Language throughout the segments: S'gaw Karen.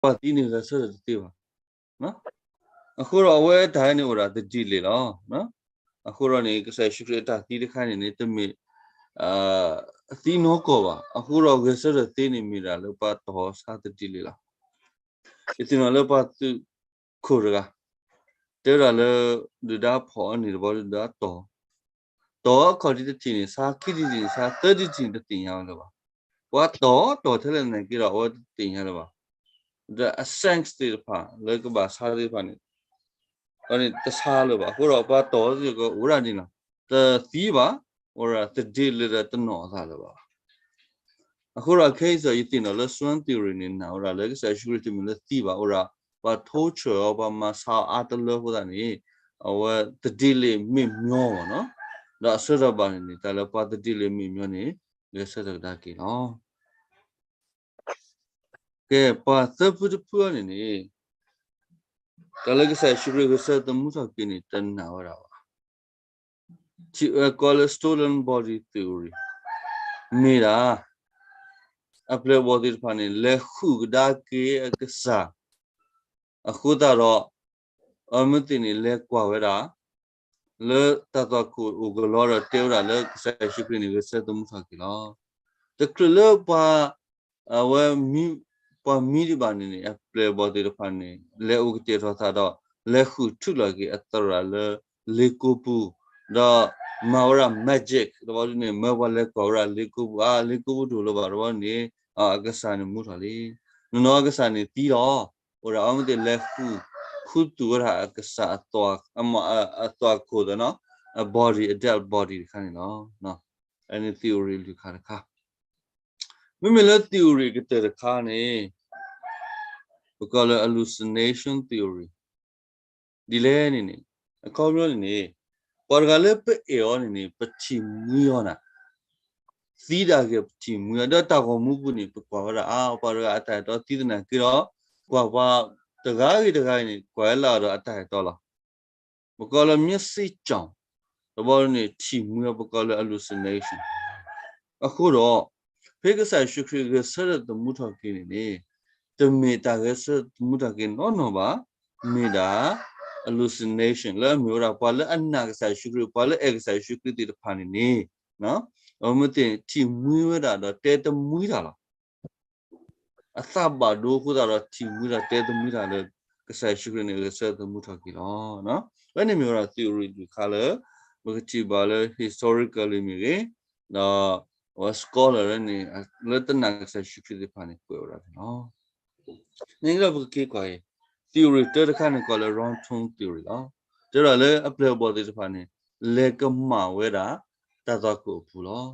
ပှၤသံန့ၣ်ဂဲၤဆၢထၢၣ်တသ့ဘၣ်. အဃိဒီးအဝဲတၢ်န့ၣ်အိၣ်ဒၣ်တဒ်လဲၣ်လီၤ. အဃိဒီးန့ၣ် ကစၢ်ယ့ၣ်ၡူးခရံာ်အတၢ်သံတခါန့ၣ်န့ၣ် တမ့ၢ် သံနီၢ်ကီၢ်ဘၣ်. အဃိဒီးဂဲၤဆၢထၢၣ်သ့န့ၣ်မ့ၢ်ဒၣ်လၢပှၤတီၢ်ဆါတဒ်လဲၣ်လီၤ. ယသ့ၣ်နီၣ်လၢပှၤသုးခိၣ်တဂၤ တဲဝဲဒၣ်လၢ ဒုၣ်ဒါဖီၣ်အီၤန့ၣ်တဘျီ ဒုၣ်ဒါတီၢ် တီၢ်အခီၣ်ထံးတထံၣ်န့ၣ် ဆါခံထံၣ်တထံၣ်န့ၣ် ဆါသၢထံၣ်တထံၣ်န့ၣ် တသ့ၣ်ညါဝဲလၢၤဘၣ်. ပှၤတီၢ်တီၢ်ထဲလဲၣ်သနာ်က့ဒီး အဝဲတသ့ၣ်ညါလၢၤဘၣ်. The essence သ့ၣ်တဖၣ် လၢကဘၣ်ဆါသ့ၣ်တဖၣ်န့ၣ် အန့ၣ်တဆါလၢၤဘၣ်. အဃိဒီးပှၤတီၢ်သ့ၣ်ကအိၣ်ဒၣ်န့ၣ်လီၤ. တသံဘၣ်, အိၣ်ဒၣ်တဒ်လဲၣ်ဒီးတနီၣ်အသးလၢၤဘၣ်. အဃိဒီးခဲအံၤစ့ၢ် ယသ့ၣ်နီၣ်လၢ Swam Theory န့ၣ် နာ်ဝဲဒၣ်လၢကစၢ်ယ့ၣ်ၡူးခရံာ်တမ့ၢ်လၢသံဘၣ်, အိၣ်ဒၣ်ပှၤ torture အီၤ ပှၤမၤဆါအီၤအါတလၢအဃိသတးန့ၣ် အဝဲတဒ်လဲၣ်မ့ၢ်ညီဘၣ်နီၤ. ဒီးအဆၢတၢ်ဘၣ်န့ၣ်န့ၣ် တၢ်လၢပှၤတဒ်လဲၣ်မ့ၢ်ညီန့ၣ် ဂဲၤဆၢထၢၣ်ကဒါက့ၤလီၤ. ကဲ ပှၤသၢဖုတဖုအံၤန့ၣ်န့ၣ် တၢ်လၢကစၢ်ယ့ၣ်ၡူးခရံာ်ဂဲၤဆၢထၢၣ်သမူထီၣ်က့ၤန့ၣ် တနာ်ဝဲဒၣ်ဘၣ်. ထံၣ်ဝဲကိးလၢ stolen body theory မ့ၢ်ဒၣ် အပျဲၢ်အဘီၣ်သ့ၣ်တဖၣ်န့ၣ် လဲၤဃုာ်ကဒါက့ၤအကစၢ် အဃိသတးဒီး အဝဲသ့ၣ်န့ၣ် လဲၤကွၢ်ဝဲဒၣ် လၢတၢ်သွၣ်ခိၣ်အိၣ်ကလီဒီးတဲဝဲဒၣ်လၢကစၢ်ယ့ၣ်ၡူးခရံာ်န့ၣ် ဂဲၤဆၢထၢၣ်သမူထီၣ်က့ၤလီၤ. တချုးလၢပှၤ အဝဲ ပှၤမံဒံးဘၣ်န့ၣ်န့ၣ် အပျဲၢ်အဘီၣ်သ့ၣ်တဖၣ်န့ၣ် လဲၤအိၣ်ကတဲာ်ထီၣ်သးဒီး လဲၤဃုာ်ထုးလီၤက့ၤအသရၣ်လၢလ့ကိပူၤ, ဒီးမၤဝဲဒၣ် magic တဘျီန့ၣ် မၢပှၤလဲၤကွၢ်ဝဲဒၣ်လ့ကိပူၤ အါ လ့ကိပူၤတအိၣ်လၢၤဘၣ်တဘျီန့ၣ် အကစၢ်န့ၣ်မူထီၣ်လံ. နီၢ်နီၢ်အကစၢ်န့ၣ်သံလီၤ. အိၣ်ဒၣ်အဝဲသ့ၣ်လဲၤဃုာ် ခူသူၣ်ဝဲဒၣ်အကစၢ်အသွၣ် အသွၣ်ခိၣ်သနီၤ အ body အ dead body တခါန့ၣ်လီၤ. အန့ၣ် theory လွံၢ်ခါတခါ မ့မ့ၢ်လၢ theory ကတၢၢ်တခါန့ၣ် ပကိးလၢ hallucination theory ဒ်လဲၣ်န့ၣ်န့ၣ် အခီပညီန့ၣ်န့ၣ် ပှၤတဂၤလၢပအဲၣ်အီၤန့ၣ်န့ၣ် ပထံၣ်မှံအီၤနၤ သံဒၣ်က့ၤပထံၣ်မှံအီၤ ဒီးတၢ်ဂီၤမူပူၤန့ၣ် ပကွၢ်ဝဲဒၣ် အါ ပှၤတဂၤအတၢ်အဲၣ်တီသံသနာ်က့ဒီး ကွၢ်ပှၤတဂၤဂ့ၤတဂၤအံၤန့ၣ် ကွၢ်ဝဲလၢအီၤဒီးအတၢ်အဲၣ်တီလီၤ. ပကိးလၢ မျက်စိကြောင့် တဘျီန့ၣ် ထံၣ်မှံအီၤ ပကိးလၢ hallucination အဃိဒီး ဖဲကစၢ်ယ့ၣ်ၡူးခရံာ်ဂဲၤဆၢထၢၣ်သမူထီၣ်က့ၤန့ၣ်န့ၣ် တမ့ၢ်တၢ်ဂဲၤဆၢထၢၣ်သမူထီၣ်က့ၤနီၢ်နီၢ်ဘၣ်, မ့ၢ်ဒၣ် hallucination လၢအမ့ၢ်ဝဲဒၣ် ပှၤလၢအနာ်ကစၢ်ယ့ၣ်ၡူးခရံာ် ပှၤလၢအဲၣ်ကစၢ်ယ့ၣ်ၡူးခရံာ်သ့ၣ်တဖၣ်န့ၣ်န့ၣ် အဝဲသ့ၣ်ထံၣ်မှံဝဲဒၣ်ဒီးတဲတမှံတၢ်လီၤ. အသးဘၣ်ဒိအဃိသတးဒီးထံၣ်မှံတၢ်တဲတမှံတၢ်လၢ ကစၢ်ယ့ၣ်ၡူးခရံာ်န့ၣ် ဂဲၤဆၢထၢၣ်သမူထီၣ်က့ၤလီၤ. အဝဲန့ၣ်မ့ၢ်ဝဲဒၣ် theory လွံၢ်ခါလၢ ပကထံၣ်ဘၣ်လၢ historically မ့ၢ်ဂ့ၤ, ဒီးအဝဲ scholar လၢန့ၣ် လၢတနာ်ကစၢ်ယ့ၣ်ၡူးခရံာ်သ့ၣ်တဖၣ်န့ၣ် ကွဲးဝဲဒၣ်န့ၣ်လီၤ. န့ၣ်ဒီးပကက့ၤကွၢ်အံၤ theory တၢတခါန့ၣ် ကိးလၢ round tomb theory လီၤ. တဲဝဲဒၣ်လၢအပျဲၢ်အဘီၣ်သ့ၣ်တဖၣ်န့ၣ် လဲၤကမၣ်ဝဲဒၣ် တၢ်သွၣ်ခိၣ်အပူၤလီၤ.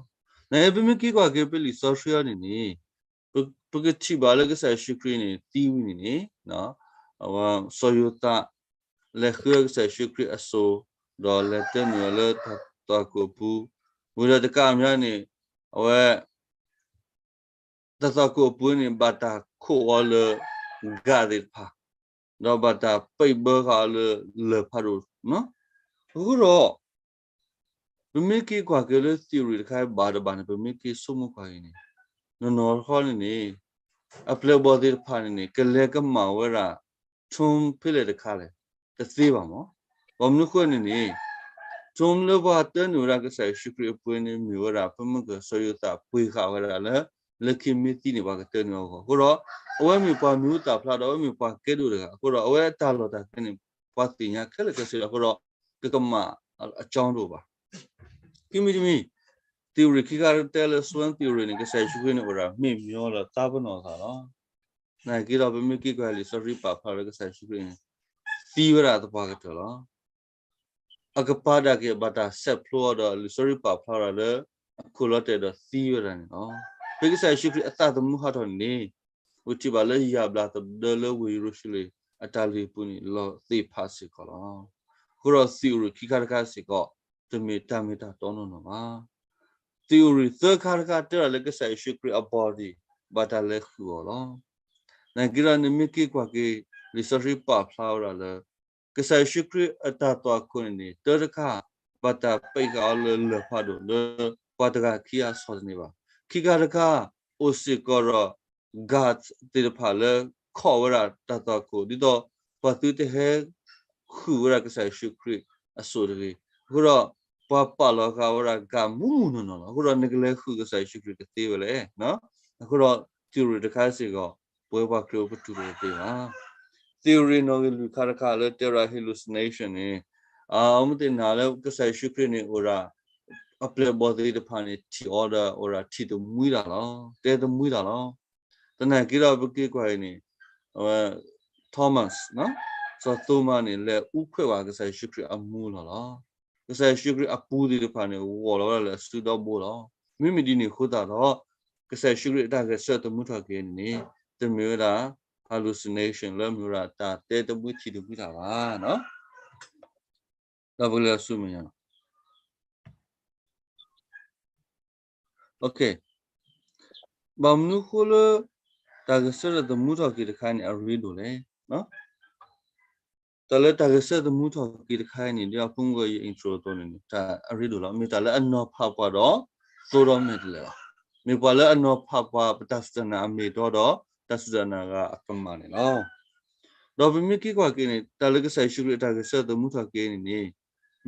နပမ့ၢ်က့ၤကွၢ်က့ၤ ပလံာ်စီဆှံအံၤန့ၣ်န့ၣ် ပကထံၣ်ဘၣ်လၢကစၢ်ယ့ၣ်ၡူးခရံာ်န့ၣ် သံဝံၤန့ၣ်န့ၣ် အဝဲစီၤယိၤသး လဲၤဃုအကစၢ်ယ့ၣ်ၡူးခရံာ်အစိၤ ဒီးလဲၤတၢနုာ်အီၤလၢတၢ်သွၣ်ခိၣ်အပူၤ, ဝံၤဒီးတကးအမျးန့ၣ် အဝဲ တၢ်သွၣ်ခိၣ်အပူၤန့ၣ် ဘၣ်တၢ်ခိးအီၤလၢ ဂာ်သ့ၣ်တဖၣ်, ဒီးဘၣ်တၢ်ပံးဘၢဃာ်အီၤလၢလၢၢ်ဖးဒိၣ်နီၤ. အဃိဒီး ပမ့ၢ်က့ၤကွၢ်က့ၤလၢ theory တခါဘၣ်တဘၣ်န့ၣ် ပမ့ၢ်က့ၤဆိကမိၣ်ကွၢ်က့ၤန့ၣ် နီၢ်နီၢ်တခီန့ၣ်န့ၣ် အပျဲၢ်အဘီၣ်သ့ၣ်တဖၣ်န့ၣ်န့ၣ် ကလဲၤကမၣ်ဝဲဒၣ် tomb ဖဲလဲၣ်တခါလဲၣ် တသ့ဘၣ်မး. ဘၣ်မနုၤအဃိန့ၣ်န့ၣ် tomb လၢပှၤတၢနုာ်ဝဲဒၣ်ကစၢ်ယ့ၣ်ၡူးခရံာ်အပူၤန့ၣ် မ့ၢ်ဝဲဒၣ် ဖဲမုၢ်ကစီၤယိၤသးပှ့ၤဃာ်ဝဲဒၣ်လၢ လၢခံမ့ၢ်သံန့ၣ် ပှၤကတၢနုာ်အဂီၢ်. အဃိဒီး အဝဲမ့ၢ်ပှၤမံၤဟူသၣ်ဖျါဒီး အဝဲမ့ၢ်ပှၤကဲဒိၣ်တဂၤ အဃိဒီး အဝဲအတၢ်လီၢ်တၢ်ကျဲန့ၣ် ပှၤသ့ၣ်ညါခဲလၢာ်ခဲဆ့လီၤ. အဃိဒီး ကကမၣ်အကၠီတအိၣ်ဘၣ်. ခံမံၤတမံၤ theory ခံခါတဲလၢ Swam theory န့ၣ် ကစၢ်ယ့ၣ်ၡူးခရံာ်န့ၣ် အိၣ်ဒၣ်မ့ၢ်မညီလၢသးပနီၣ်သးလီၤ. နာ်က့ဒီး ပမ့ၢ်က့ၤကွၢ်လံာ်စီဆှံပာ်ဖျါလၢကစၢ်ယ့ၣ်ၡူးခရံာ်န့ၣ် သံဝဲဒၣ်သပှၢ်ကတၢၢ်လီၤ. အကပၤဒၣ်က့ၤဘၣ်တၢ်ဆဲးဖျိအီၤဒီး လံာ်စီဆှံပာ်ဖျါဝဲဒၣ်လၢ အခိၣ်လီၤတဲာ်ဒီးသံဝဲဒၣ်န့ၣ်လီၤ. ဖဲကစၢ်ယ့ၣ်ၡူးခရံာ်အသးသမူဟးထီၣ်န့ၣ် ပထံၣ်ဘၣ်လၢယၤဘျါသဒၢလၢဝ့ၢ်ယရူၤၡလ့ၣ် အတၢ်လုၢ်ဟံၣ်ပူၤန့ၣ် လီၤသ့ၣ်ဖးစ့ၢ်ကီးလီၤ. အဃိဒီး theory ခံခါတခါစ့ၢ်ကီး တမ့ၢ်တၢ်မ့ၢ်တၢ်တီနီၢ်နီၢ်ဘၣ်. theory သၢခါတခါတဲဒၣ်လၢကစၢ်ယ့ၣ်ၡူးခရံာ်အ body ဘၣ်တၢ်လဲၤဃုာ်အီၤလီၤ. နာ်က့ဒီး နမ့ၢ်က့ၤကွၢ်က့ၤ လံာ်စီဆှံပာ်ဖျါဝဲဒၣ်လၢ ကစၢ်ယ့ၣ်ၡူးခရံာ်အတၢ်သွၣ်ခိၣ်န့ၣ်န့ၣ် တၢတခါ ဘၣ်တၢ်ပံးဃာ်အီၤလၢလၢၢ်ဖးဒိၣ်လၢ ပှၤတဂၤခံဂၤဆီၣ်သနံးဘၣ်. ခံခါတခါ အိၣ်စ့ၢ်ကီးဒီး guard သ့ၣ်တဖၣ်လၢ ပှၤသုတဟဲခီၣ်ဝဲဒၣ်တၢ်သွၣ်ခိၣ် ဒ်သိး ပှၤသုတဟဲ ဃုာ်ဝဲဒၣ်ကစၢ်ယ့ၣ်ၡူးခရံာ်အစိၣ်တဂ့ၤ. အဃိဒီး ပှၤပာ်လီၤဃာ်ဝဲဒၣ်ဂာ်မူးမူးနီၢ်နီၢ်လီၤ. အဃိဒီးနကလဲၤဃုာ်ကစၢ်ယ့ၣ်ၡူးခရံာ်ကသ့ဝဲလဲၣ်. အဃိဒီး theory တခါစ့ၢ်ကီး ပဝဲပှၤခရံာ်ဖိပတူၢ်လိာ်တသ့ဘၣ်. Theory နီၣ်ဂံၢ်လွံၢ်ခါတခါလၢတဲဝဲဒၣ် hallucination န့ၣ် အမ့ၢ်သ့ၣ်နာ်လၢကစၢ်ယ့ၣ်ၡူးခရံာ်န့ၣ်အိၣ်ဒၣ် အပျဲၢ်အဘီၣ်သ့ၣ်တဖၣ်န့ၣ် ထံၣ်အီၤဒီးအိၣ်ဒၣ်ထံၣ်တမှံတၢ်လီၤ. တဲတမှံတၢ်လီၤ. သနာ်က့ဒီးပက့ၤကွၢ်အံၤန့ၣ် Thomas စီၤသိမးန့ၣ် လဲၤအူခွဲးဝဲကစၢ်ယ့ၣ်ၡူးခရံာ်အမူလီၢ်လီၤ. ကစၢ်ယ့ၣ်ၡူးခရံာ်အပူၤသ့ၣ်တဖၣ်န့ၣ် ဂီၢ်လီၤဝဲဒၣ်လၢအစုဒီဘိလီၤ. မ့မ့ၢ်ဒ်န့ၣ်အဃိသတးဒီး ကစၢ်ယ့ၣ်ၡူးခရံာ်အတၢ်ဂဲၤဆၢထၢၣ်သမူထီၣ်က့ၤန့ၣ်န့ၣ် တမ့ၢ်ဝဲဒၣ် hallucination လၢမ့ၢ်ဝဲဒၣ်တၢ်တဲတမှံထံၣ်တမှံတၢ်ဘၣ်. ဒီးပကလဲၤဆူမဲာ်ညါလီၤ. ဘၣ်မနုၤအဃိလၢ တၢ်ဂဲၤဆၢထၢၣ်သမူထီၣ်က့ၤတခါန့ၣ် အရ့ဒိၣ်လဲၣ်. တၢ်လၢတၢ်ဂဲၤဆၢထၢၣ်သမူထီၣ်က့ၤတခါအံၤန့ၣ် ဒ်အဖိမုၣ်ကီးယ intro အသိးန့ၣ်န့ၣ် တၢ်အရ့ဒိၣ်လီၤ. မ့ၢ်တၢ်လၢအနီၤဖးပှၤဒီး သိဒီးမဲာ်တဲးလဲးလီၤ. မ့ၢ်ပှၤလၢအနီၤဖးပှၤပတၢ်စူၢ်တၢ်နာ်အမ့ၢ်အတီဒီး တၢ်စူၢ်တၢ်နာ်အဂၤအကမၣ်န့ၣ်လီၤ. ဒီးပမ့ၢ်က့ၤကွၢ်က့ၤန့ၣ် တၢ်လၢကစၢ်ယ့ၣ်ၡူးခရံာ်အတၢ်ဂဲၤဆၢထၢၣ်သမူထီၣ်က့ၤန့ၣ်န့ၣ်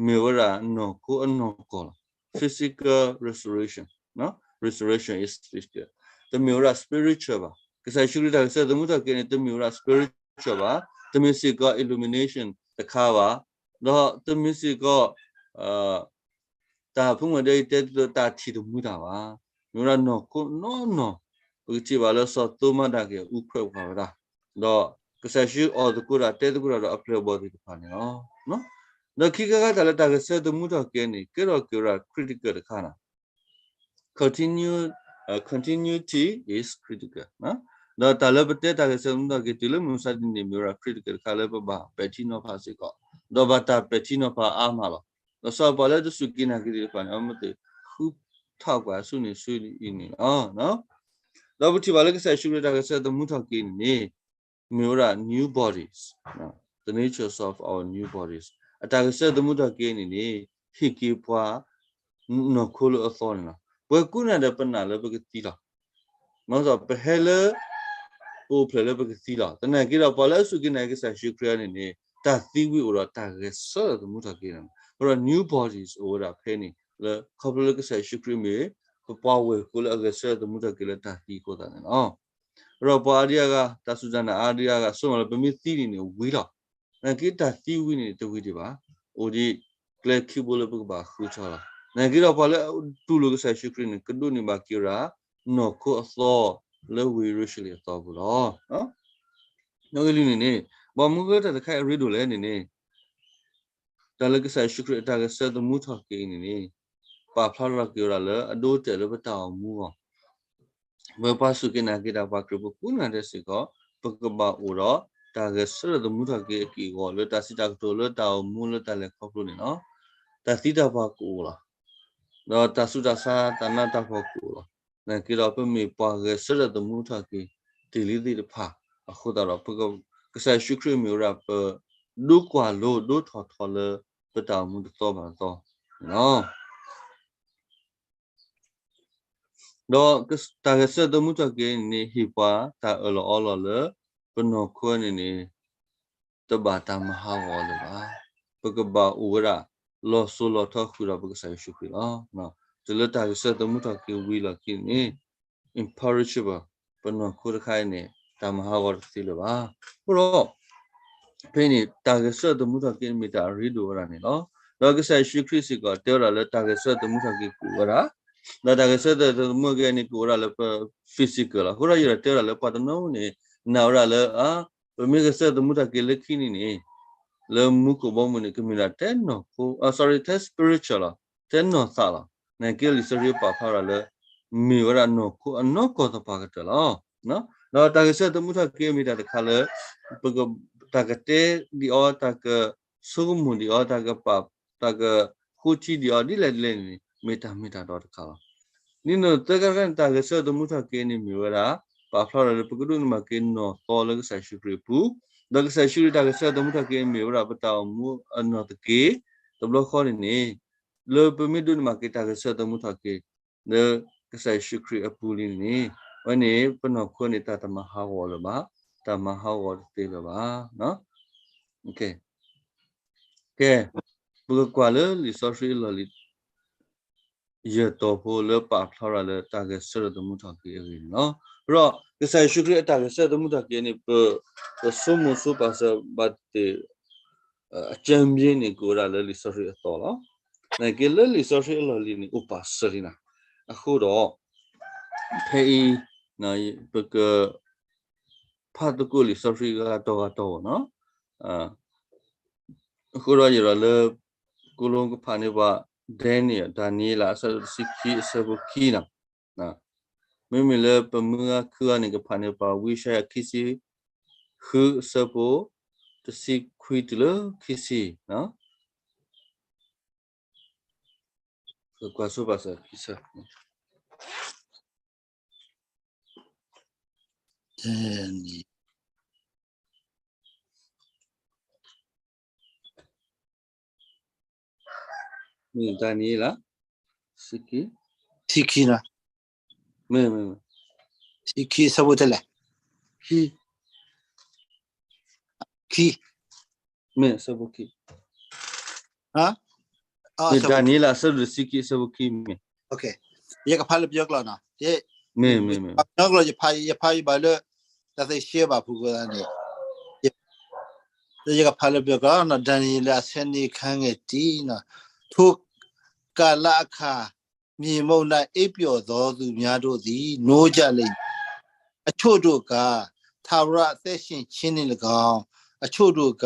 မ့ၢ်ဝဲဒၣ်နီၢ်ခိအနီၢ်ကီၢ်လီၤ. Physical resurrection, resurrection is physical. တမ့ၢ်ဝဲဒၣ် spiritual ဘၣ်. ကစၢ်ယ့ၣ်ၡူးခရံာ်တၢ်ဂဲၤဆၢထၢၣ်သမူထီၣ်က့ၤန့ၣ် တမ့ၢ်ဝဲဒၣ် spiritual ဘၣ်. တမ့ၢ်စ့ၢ်ကီး illumination တခါဘၣ်. ဒီးတမ့ၢ်စ့ၢ်ကီး တၢ်ဖိမုၣ်ဒီးအံၤတဲတၢ်ထံၣ်သမူတၢ်ဘၣ်. မ့ၢ်ဝဲဒၣ်နီၢ်ခိနီၢ်နီၢ် ပကထံၣ်ဘၣ်လၢစီၤသိမးဒၣ်က့ၤအူခွဲးပှၤဝဲဒၣ်, ဒီးကစၢ်ယ့ၣ်ၡူးအီၣ်သကိးတၢ်တဲသကိးတၢ်ဒီးအပျဲၢ်အဘီၣ်သ့ၣ်တဖၣ်န့ၣ်လီၤ. ဒီးခံခါခါတၢ်လၢတၢ်ဂဲၤဆၢထၢၣ်သမူထီၣ်က့ၤန့ၣ် ကဲထီၣ်က့ၤဝဲဒၣ် critical တခါန့ၣ် continu- အ continuity is critical ဒီးတၢ်လၢပတဲတၢ်ဂဲၤဆၢထၢၣ်သမူထီၣ်က့ၤတုၤလၢမုၢ်မဆါတနံၤန့ၣ် မ့ၢ်ဝဲဒၣ် critical တခါလၢပဘၣ်ပဲာ်ထံနီၤဖးစ့ၢ်ကီး, ဒီးဘၣ်တၢ်ပဲာ်ထံနီၤဖးအါမးလီၤ. ဒီးစီၤပၤလၢတစူၢ်က့ၤနာ်က့ၤသ့ၣ်တဖၣ်န့ၣ် အမ့ၢ်သ့ၣ်ဃုထီၣ်ကွၢ်ဆူန့ၣ်ဆူအံၤန့ၣ်လီၤ. ဒီးပထံၣ်ဘၣ်လၢကစၢ်ယ့ၣ်ၡူးခရံာ်တၢ်ဂဲၤဆၢထၢၣ်သမူထီၣ်က့ၤန့ၣ်န့ၣ် မ့ၢ်ဝဲဒၣ် new bodies, the natures of our new bodies. အတၢ်ဂဲၤဆၢထၢၣ်သမူထီၣ်က့ၤန့ၣ်န့ၣ် ဟ့ၣ်က့ၤပှၤ နီၢ်ခိလၢအသီန့ၣ်လီၤ. ပှၤကိးဂၤဒဲးပနာ်လၢပကသံလီၤ. မ့ၢ်သိးပဟဲလၢ ပအိၣ်ဖျဲၣ်လၢပကသံလီၤ. သနာ်က့ဒီး ပှၤလၢအစူၢ်က့ၤနာ်က့ၤကစၢ်ယ့ၣ်ၡူးခရံာ်န့ၣ်န့ၣ် တၢ်သံဝံၤအိၣ်ဒီးတၢ်ဂဲၤဆၢထၢၣ်သမူထီၣ်က့ၤန့ၣ်လီၤ. အဃိဒီး new bodies အိၣ်ဝဲဒၣ်ဖဲန့ၣ် လၢခီဖျိလၢကစၢ်ယ့ၣ်ၡူးခရံာ်မ့ၢ် ပပှၤဝဲၢ်ကိလၢအဂဲၤဆၢထၢၣ်သမူထီၣ်က့ၤလၢတၢ်သံအဃိသတးန့ၣ်လီၤ. အဃိဒီးပှၤအါဒံအါဂၤ တၢ်စူၢ်တၢ်နာ်အါဒံအါဂၤ ဆိကမိၣ်လၢပမ့ၢ်သံန့ၣ်န့ၣ် ဝံၤလီၤ. သနာ်က့တၢ်သံဝံၤန့ၣ် တဝံၤဒံးဘၣ်. အိၣ်ဒံးကျဲခံဘိလၢပကဘၣ်ဃုထီၣ်လီၤ. သနာ်က့ဒီးပှၤလၢတူၢ်လိာ်ကစၢ်ယ့ၣ်ၡူးခရံာ်န့ၣ် ကဒိးန့ၢ်ဘၣ်က့ၤဝဲဒၣ် နီၢ်ခိအသီလၢဝ့ၢ်ယရူၤၡလ့ၣ်အသီပူၤလီၤ. နီၣ်ဂံၢ်လွံၢ်န့ၣ်န့ၣ် ဘၣ်မနုၤဃိတၢ်တခါအံၤအရ့ဒိၣ်လဲၣ်န့ၣ်န့ၣ် တၢ်လၢကစၢ်ယ့ၣ်ၡူးခရံာ်အတၢ်ဂဲၤဆၢထၢၣ်သမူထီၣ်က့ၤအံၤန့ၣ်န့ၣ် ပာ်ဖျါထီၣ်က့ၤဝဲဒၣ်လၢအဒိအတဲာ်လၢပတၢ်အိၣ်မူအဂီၢ် ဝဲပှၤစူၢ်က့ၤနာ်က့ၤတၢ်ပှၤခရံာ်ဖိကိးဂၤဒဲးစ့ၢ်ကီး ပကဘၣ်အိၣ်ဒီးတၢ်ဂဲၤဆၢထၢၣ်သမူထီၣ်က့ၤအက့ၢ်အဂီၤ လၢတၢ်စံးတၢ်ကတိၤလၢတၢ်အိၣ်မူလၢတၢ်လဲၤခီဖျိန့ၣ်လီၤ. တၢ်သံတၢ်ပှၢ်ကအိၣ်လီၤ. ဒီးတၢ်ဆူးတၢ်ဆါတၢ်နးတၢ်ဖှီၣ်ကအိၣ်လီၤ. သနာ်က့ဒီးပမ့ၢ်ပှၤဂဲၤဆၢထၢၣ်သမူထီၣ်က့ၤ တ့ၢ်လံသ့ၣ်တဖၣ်အဃိသတးဒီး ကစၢ်ယ့ၣ်ၡူးခရံာ်မ့ၢ်ဝဲဒၣ်ပ ဒိကွၢ်လိဒိထီၣ်ထီလၢ ပတၢ်အိၣ်မူတသီဘၣ်တသီန့ၣ်လီၤ. ဒီးတၢ်ဂဲၤဆၢထၢၣ်သမူထီၣ်က့ၤန့ၣ်န့ၣ် ဟ့ၣ်ပှၤတၢ်အၢၣ်လီၤအီလီၤလၢ ပနီၢ်ခိန့ၣ်န့ၣ် တဘၣ်တၢ်မၤဟးဂီၤလၢၤဘၣ်. ပကဘၣ်အိၣ်ဝဲဒၣ် လီၤစိၤလီၤထီဃုာ်ဒီးပကစၢ်ယ့ၣ်ၡူးခရံာ်လီၤ. တုၤလၢတၢ်ဂဲၤဆၢထၢၣ်သမူထီၣ်က့ၤဝံၤလီၢ်ခံန့ၣ် imperishable ပနီၢ်ခိတခါအံၤန့ၣ် တၢ်မၤဟးဂီၤတသ့လၢၤဘၣ်. အဃိဒီး ဖဲန့ၣ် တၢ်ဂဲၤဆၢထၢၣ်သမူထီၣ်က့ၤမ့ၢ်တၢ်အရ့ဒိၣ်ဝဲဒၣ်န့ၣ်လီၤ. ဒီးကစၢ်ယ့ၣ်ၡူးခရံာ်စ့ၢ်ကီးတဲဝဲဒၣ်လၢတၢ်ဂဲၤဆၢထၢၣ်သမူထီၣ်က့ၤကအိၣ်ဝဲဒၣ်, ဒီးတၢ်ဂဲၤဆၢထၢၣ်သမူထီၣ်က့ၤန့ၣ် ကအိၣ်ဝဲဒၣ်လၢပ physical လီၤ. အဃိဒီးယအဲၣ်ဒိးတဲဝဲဒၣ်လၢပှၤတနီၤန့ၣ် နာ်ဝဲဒၣ်လၢ ပမ့ၢ်ဂဲၤဆၢထၢၣ်သမူထီၣ်က့ၤလၢခံန့ၣ်န့ၣ် လၢမူခိၣ်ဘီမုၢ်န့ၣ် ကမ့ၢ်ဒၣ်ထဲနီၢ်ခိ sorry ထဲ spiritual လီၤ, ထဲနီၢ်သးလီၤ. နာ်က့လံာ်စီဆှံပာ်ဖျါဝဲဒၣ်လၢ မ့ၢ်ဝဲဒၣ်နီၢ်ခိအနီၢ်ကီၢ်သပှၢ်ကတၢၢ်လီၤ. ဒီးတၢ်ဂဲၤဆၢထၢၣ်သမူထီၣ်က့ၤမ့ၢ်တၢ်တခါလၢ ပက တၢ်ကတဲဒံးအီၤ, တၢ်ကဆိကမိၣ်ဒံးအီၤ, တၢ်ကပာ်, တၢ်ကဃိထံဒံးအီၤ ဒ်လဲၣ်ဒ်လဲၣ်န့ၣ် မ့ၢ်တၢ်မ့ၢ်တၢ်တီတခါလီၤ. ဒ်န့ၣ်သၢခါတခါန့ၣ် တၢ်ဂဲၤဆၢထၢၣ်သမူထီၣ်က့ၤန့ၣ်မ့ၢ်ဝဲဒၣ် ပာ်ဖျါဝဲဒၣ်လၢပကဒိးန့ၢ်ဘၣ်က့ၤနီၢ်သီလၢကစၢ်ယ့ၣ်ၡူးခရံာ်အပူၤ, ဒီးကစၢ်ယ့ၣ်ၡူးခရံာ်တၢ်ဂဲၤဆၢထၢၣ်သမူထီၣ်က့ၤမ့ၢ်ဝဲဒၣ်ပတၢ်အိၣ်မူအနီၢ်သက့, တဘျီဃီန့ၣ်န့ၣ် လၢပမ့ၢ်ဒိးန့ၢ်ဘၣ်က့ၤတၢ်ဂဲၤဆၢထၢၣ်သမူထီၣ်က့ၤ လၢကစၢ်ယ့ၣ်ၡူးခရံာ်အပူၤလံန့ၣ်န့ၣ် အဝဲန့ၣ် ပနီၢ်ခိန့ၣ်တၢ်တမၤဟးဂီၤလၢၤဘၣ်. တၢ်မၤဟးဂီၤတသ့လၢၤဘၣ်. ကဲ, ပကကွၢ်လၢလံာ်စီဆှံအလီၢ်လံၤ ယဲၢ်တီၤဖိလၢပာ်ဖျါဝဲဒၣ်လၢတၢ်ဂဲၤဆၢထၢၣ်သမူထီၣ်က့ၤအဂ့ၢ်န့ၣ်လီၤ. ဒီးကစၢ်ယ့ၣ်ၡူးခရံာ်အတၢ်ဂဲၤဆၢထၢၣ်သမူထီၣ်က့ၤန့ၣ် ပ, ပဆိကမိၣ်ဆိပာ်စၢၤဘၣ်တ့ၢ် အကၢမ့ၢ်န့ၣ် ကအိၣ်ဝဲဒၣ်လၢလံာ်စီဆှံအသီလီၤ. နာ်က့လၢလံာ်စီဆှံအလီၢ်လံၤန့ၣ် အိၣ်ပာ်စၢၤလံနၤ. အဃိဒီး ဖဲအံၤ ပက ဖးသကိးလံာ်စီဆှံဂၤတီၤဂၤတီၤအဂီၢ်န့ၣ်လီၤ. အဃိဒီးယဲဒီးလၢ ကိးလီကဖးန့ၢ်ပှၤ Daniel ဒၤနံးယ့လး အဆၢဒိၣ်တဆံခံ အဆၢဖိခံန့ၣ်လီၤ. မ့မ့ၢ်လၢပမုၢ်ဂၤခုဂၤန့ၣ် ကဖးန့ၢ်ပှၤ ဝံယၡါယၤ ခံဆံဃု အဆၢဖိ တဆံခွံတုၤလၢခံဆံ ကွၢ်ဆိပာ်စၢၤခံဆၢ ဒၤနံးယ့လး ဆံခံ, ဆံခံ, မ့ၢ်, ဆံခံ အဆၢဖိတဲလဲၣ်, ခံ, ခံ, မ့ၢ်အဆၢဖိခံ, ဒၤနံးယ့လး အဆၢဒိၣ်တဆံခံ အဆၢဖိခံမ့ၢ်, ယကဖးလၢပယီၤကျိာ်နီၤ, မ့ၢ်, မ့ၢ်, ယဖးယဘၣ်လၢ တၢ်သ့ၣ်ရှဲဘၣ်ဖုၣ်ကိာ်သးန့ၣ်, ယကဖးလၢပယီၤကျိာ်နီၤ, ဒၤနံးယ့လး အဆၢနံၤ ခါငဲၢ်တံနီၤ, ထိုကာလအခါ မြေမှုန့်၌ အိပ်ပျော်သောသူများတို့သည် နိုးကြလိမ့်မည်။ အချို့တို့က ထာဝရအသက်ရှင်ခြင်းနှင့်၎င်း၊ အချို့တို့က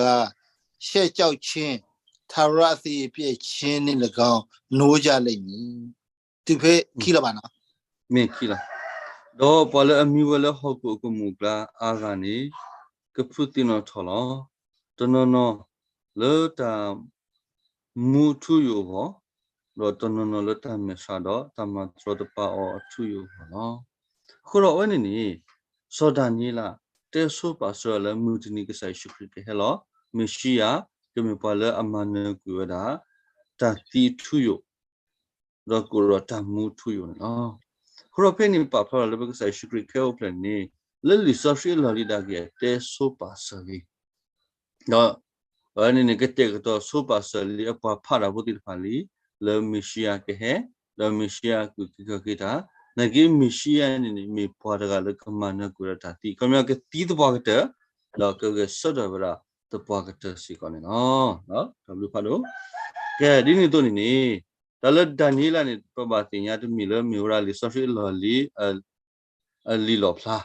ရှက်ကြောက်ခြင်း၊ ထာဝရအသရေပျက်ခြင်းနှင့်၎င်း နိုးကြလိမ့်မည်. တုၤဖဲခံလီၤဘၣ်နီၤ, မ့ၢ်ခံလီၤ. ဒီးပှၤလၢအမံဝဲလၢဟီၣ်ခိၣ်အကမူၣ်အကျါအါဂၤန့ၣ် ကဖုသံနီၣ်ထီၣ်လီၤ. တနီၤနီၤလၢတၢ် မူအထူအယိာ်အဂီၢ်, ဒီးတနီၤနီၤလၢတၢ်မဲာ်ဆှးဒီး တၢ်မၤတရီတပါအီၤအထူအယိာ်အဂီၢ်လီၤ. အဃိဒီးအဝဲန့ၣ်န့ၣ် စီၤဒၤနံးယ့လး တဲဆိပာ်စၢၤလၢမုၢ်တနံၤကစၢ်ယ့ၣ်ၡူးခရံာ်ကဟဲလီၤ, မ့ၣ်ၡံယၤ ကမ့ၢ်ပှၤလၢအမၤနၢၤကွံာ်ဝဲဒၣ် တၢ်သံအထူအယိာ် ဒီးကအိၣ်ဒီးတၢ်မူအထူအယိာ်န့ၣ်လီၤ. အဃိဒီးဖဲန့ၣ်ပာ်ဖျါလီၤလၢပကစၢ်ယ့ၣ်ၡူးခရံာ်ခဲအိၣ်ဖျဲၣ်န့ၣ် လၢလံာ်စီဆှံအလီၢ်လံၤဒၣ်က့ၤအတဲဆိပာ်စၢၤလံ ဒီး အဝဲန့ၣ်န့ၣ် ကတဲာ်ကတီၤဆိပာ်စၢၤလံအပှၤဖးတၢ်ဖိသ့ၣ်တဖၣ်လံ လၢမ့ၣ်ၡံယၤကဟဲ, ဒီးမ့ၣ်ၡံယၤကက့ၤခီၣ်က့ၤတၢ်, နာ်က့မ့ၣ်ၡံယၤန့ၣ်န့ၣ် မ့ၢ်ပှၤတဂၤလၢကမၤနၢၤကွံာ်ဒီးတၢ်သံ, ခီပညီကသံသပှၢ်ကတၢၢ်, ဒီးကဂဲၤဆၢထၢၣ်ဝဲဒၣ်သပှၢ်ကတၢၢ်စ့ၢ်ကီးန့ၣ်လီၤ. တၢ်ဘျုးဖးဒိၣ်, ကဲဒ်န့ၣ်အသိးန့ၣ်န့ၣ်, တၢ်လၢဒၤနံးယ့လးန့ၣ် ပဘၣ်သ့ၣ်ညါတမံၤလၢမ့ၢ်ဝဲဒၣ်လံာ်စီဆှံအလီၢ်လံၤ အလံာ်လီၣ်ဖျါ,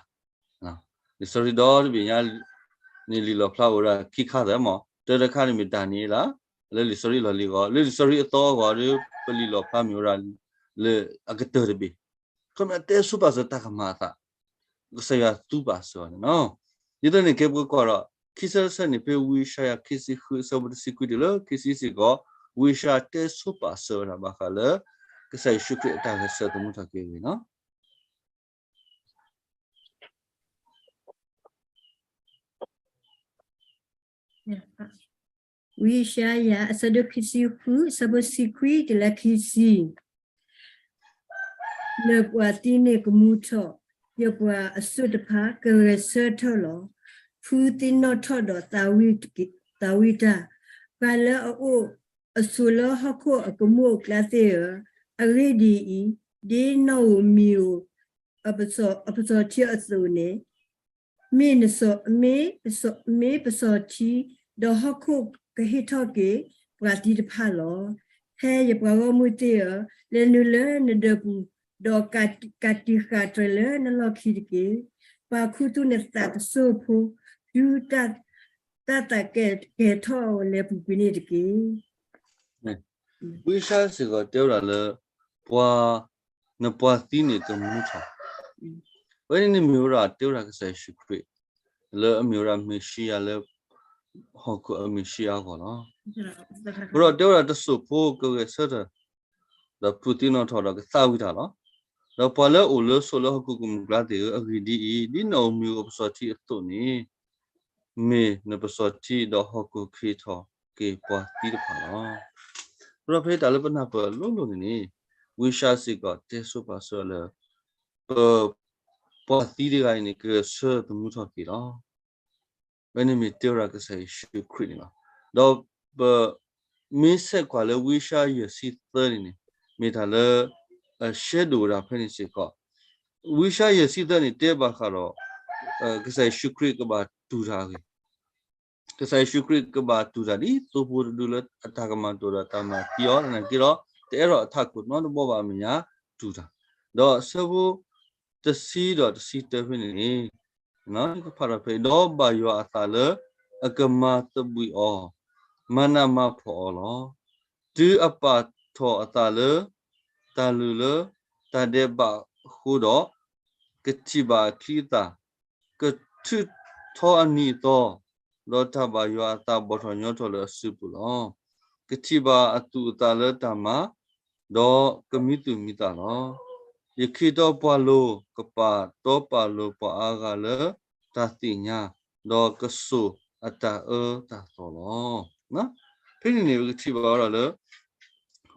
လံာ်စီဆှံဒီတဘ့ၣ်ညါန့ၣ် လံာ်လီၣ်ဖျါအိၣ်ဝဲဒၣ်ခံခါသၢမး, တၢတခါန့ၣ်မ့ၢ်ဒၤနံးယ့လး လၢလံာ်စီဆှံအလီၢ်လံၤအဂီၢ်, လၢလံာ်စီဆှံအသီအဂီၢ်ဒီး ပလံာ်လီၣ်ဖျါမ့ၢ်ဝဲဒၣ် လၢအကတၢၢ်တဘ့ၣ်, ခီပညီတဲဆိပာ်စၢၤတၢ်ကမၤအသး, ကစၢ်ယွၤသူပာ်စၢၤအီၤန့ၣ်လီၤ. ဒ်သိးန့ၣ်ကဲပကကွၢ်ဒီး ခံဆၢတဆၢန့ၣ် ဖဲဝံယၡါယၤ ခံဆံဃု အဆၢဖိတဆံခွံတုၤလၢခံဆံစ့ၢ်ကီး, ဝံယၡါယၤတဲဆိပာ်စၢၤဝဲဒၣ်ဘၣ်ဃးလၢ ကစၢ်ယ့ၣ်ၡူးခရံာ်အတၢ်ဂဲၤဆၢထၢၣ်သမူထီၣ်က့ၤအဂ့ၢ်န့ၣ်လီၤ. ဝံယၡါယၤ အဆၢဒိၣ်ခံဆံဃု အဆၢဖိတဆံခွံတုၤလၢခံဆံ, လၢပှၤသံန့ၣ်ကမူထီၣ်, ယပှၤအစိၤတဖၣ်ကဂဲၤဆၢထၢၣ်လီၤ. ဖုသံနီၣ်ထီၣ်ဒီးသးဝံၣ်တၢ်, ပှၤလၢအအိၣ်အဆိးလၢဟီၣ်ခိၣ်အကမူၣ်အကျါသ့ၣ်ဧၢ, အဂ့ၢ်ဒ်အံၤ, ဒ်နီၣ်ဧိၤမံၤဧိၤ အပစီၤထံအသိးန့ၣ်, မ့ၢ်ပစီၤထံ, ဒီးဟီၣ်ခိၣ်ကဟ့ၣ်ထီၣ်က့ၤပှၤသံတဖၣ်လီၤ. ဟဲယပှၤဂီၢ်မုၢ်သ့ၣ်ဧၢ, လဲၤနုာ်လၢနဒၢးပူၤ, ဒီးကးတံာ်ဃာ်တြဲၤလၢနလီၢ်ခံတက့ၢ်. ပာ်ခူသူၣ်နသးတစိၢ်ဖိ, တုၤတၢ်သးကဲၤထီၣ်လဲၤပူၤကွံာ်န့ၣ်တက့ၢ်. ဝံယၡါယၤစ့ၢ်ကီးတဲဝဲဒၣ်လၢ ပှၤ, နပှၤသံန့ၣ်ကမူထီၣ်, အဝဲန့ၣ်န့ၣ်မ့ၢ်ဝဲဒၣ်တဲဝဲဒၣ်ကစၢ်ယ့ၣ်ၡူးခရံာ် လၢအမ့ၢ်ဝဲဒၣ်မ့ၣ်ၡံယၤလၢ ဟီၣ်ခိၣ်အမ့ၣ်ၡံယၤအဂီၢ်လီၤ. အဃိဒီးတဲဝဲဒၣ်တစိၢ်ဖိကဂဲၤဆၢထၢၣ်, ဒီးဖုသံနီၣ်ထီၣ်ဒီးကသးဝံၣ်တၢ်လီၤ. ဒီးပှၤလၢအအိၣ်လၢဆိးလၢဟီၣ်ခိၣ်ကမူၣ်ကျါသ့ၣ်ဧၢ, အဂ့ၢ်ဒ်အံၤ, ဒ်နီၣ်ဧိၤမံၤဧိၤအပစီၤထံအသိးန့ၣ် မ့ၢ်နပစီၤထံဒီးဟီၣ်ခိၣ်ကဟ့ၣ်ထီၣ်က့ၤပှၤသံတဖၣ်လီၤ. အဃိဒီးဖဲတၢ်လၢပနၢ်ပၢၢ်အလိၤလိၤန့ၣ်န့ၣ်, ဝံယၡါယၤစ့ၢ်ကီးတဲဆိပာ်စၢၤလၢ ပ, ပှၤသံတဂၤအံၤန့ၣ် ကဂဲၤဆၢထၢၣ်သမူထီၣ်က့ၤလီၤ. ဖဲန့ၣ်မ့ၢ်တဲဝဲဒၣ်ကစၢ်ယ့ၣ်ၡူးခရံာ်န့ၣ်လီၤ. ဒီးပ မ့ၢ်ဆဲးကွၢ်လၢဝံယၡါယၤယဲၢ်ဆံသၢန့ၣ်န့ၣ် မ့ၢ်တၢ်လၢ အရှဲဒိၣ်ဝဲဒၣ်ဖဲန့ၣ်စ့ၢ်ကီး, ဝံယၡါယၤယဲၢ်ဆံသၢန့ၣ် တဲဘၣ်ဃးဒီး ကစၢ်ယ့ၣ်ၡူးခရံာ်ကဘၣ်တူၢ်တၢ်အဂ့ၢ်, ကစၢ်ယ့ၣ်ၡူးခရံာ်ကဘၣ်တူၢ်တၢ်ဒ်သိဖိတဒုလၢ အတၢ်ကမၣ်တအိၣ်ဒီးတၢ်မၤသံအီၤ သနာ်က့ဒီး တအဲၣ်ဒိးအထးခိၣ်နီတဘီဘၣ်အမဲာ်ညါ တူၢ်တၢ်, ဒီးအဆၢဖိ တဆံဒီးတဆံတၢဖဲန့ၣ်န့ၣ် ကဖးထီၣ်ဖဲ ဒီးဘၣ်ယွၤအသးလၢ အကမၤသဘှံးအီၤ, မၤနးမၤဖှီၣ်အီၤလီၤ. တုၤအပာ်ထီၣ်အသးလၢ တၢ်လုၢ်လၢ တၢ်ဒဲးဘးအဃိဒီး ကထံၣ်ဘၣ်အချံအသၣ်, ကထုးထီအနံၤအသီ, ဒီးတၢ်ဘၣ်ယွၤအသးဘီၣ်ထီၣ်ညီထီၣ်လၢအစုပူၤလီၤ. ကထံၣ်ဘၣ်အသူၣ်အသးလၢတၢ်မၤ, ဒီးကမံသူၣ်မံသးလီၤ. ယခ့တီပှၤလိၤ ကပာ်တီပာ်လိၤပှၤအါဂၤလၢတၢ်သ့ၣ်ညါ, ဒီးကစိာ်အတၢ်အၢတၢ်သီလီၤ. ဖဲန့ၣ်န့ၣ် ပကထံၣ်ဘၣ်ဝဲဒၣ်လၢ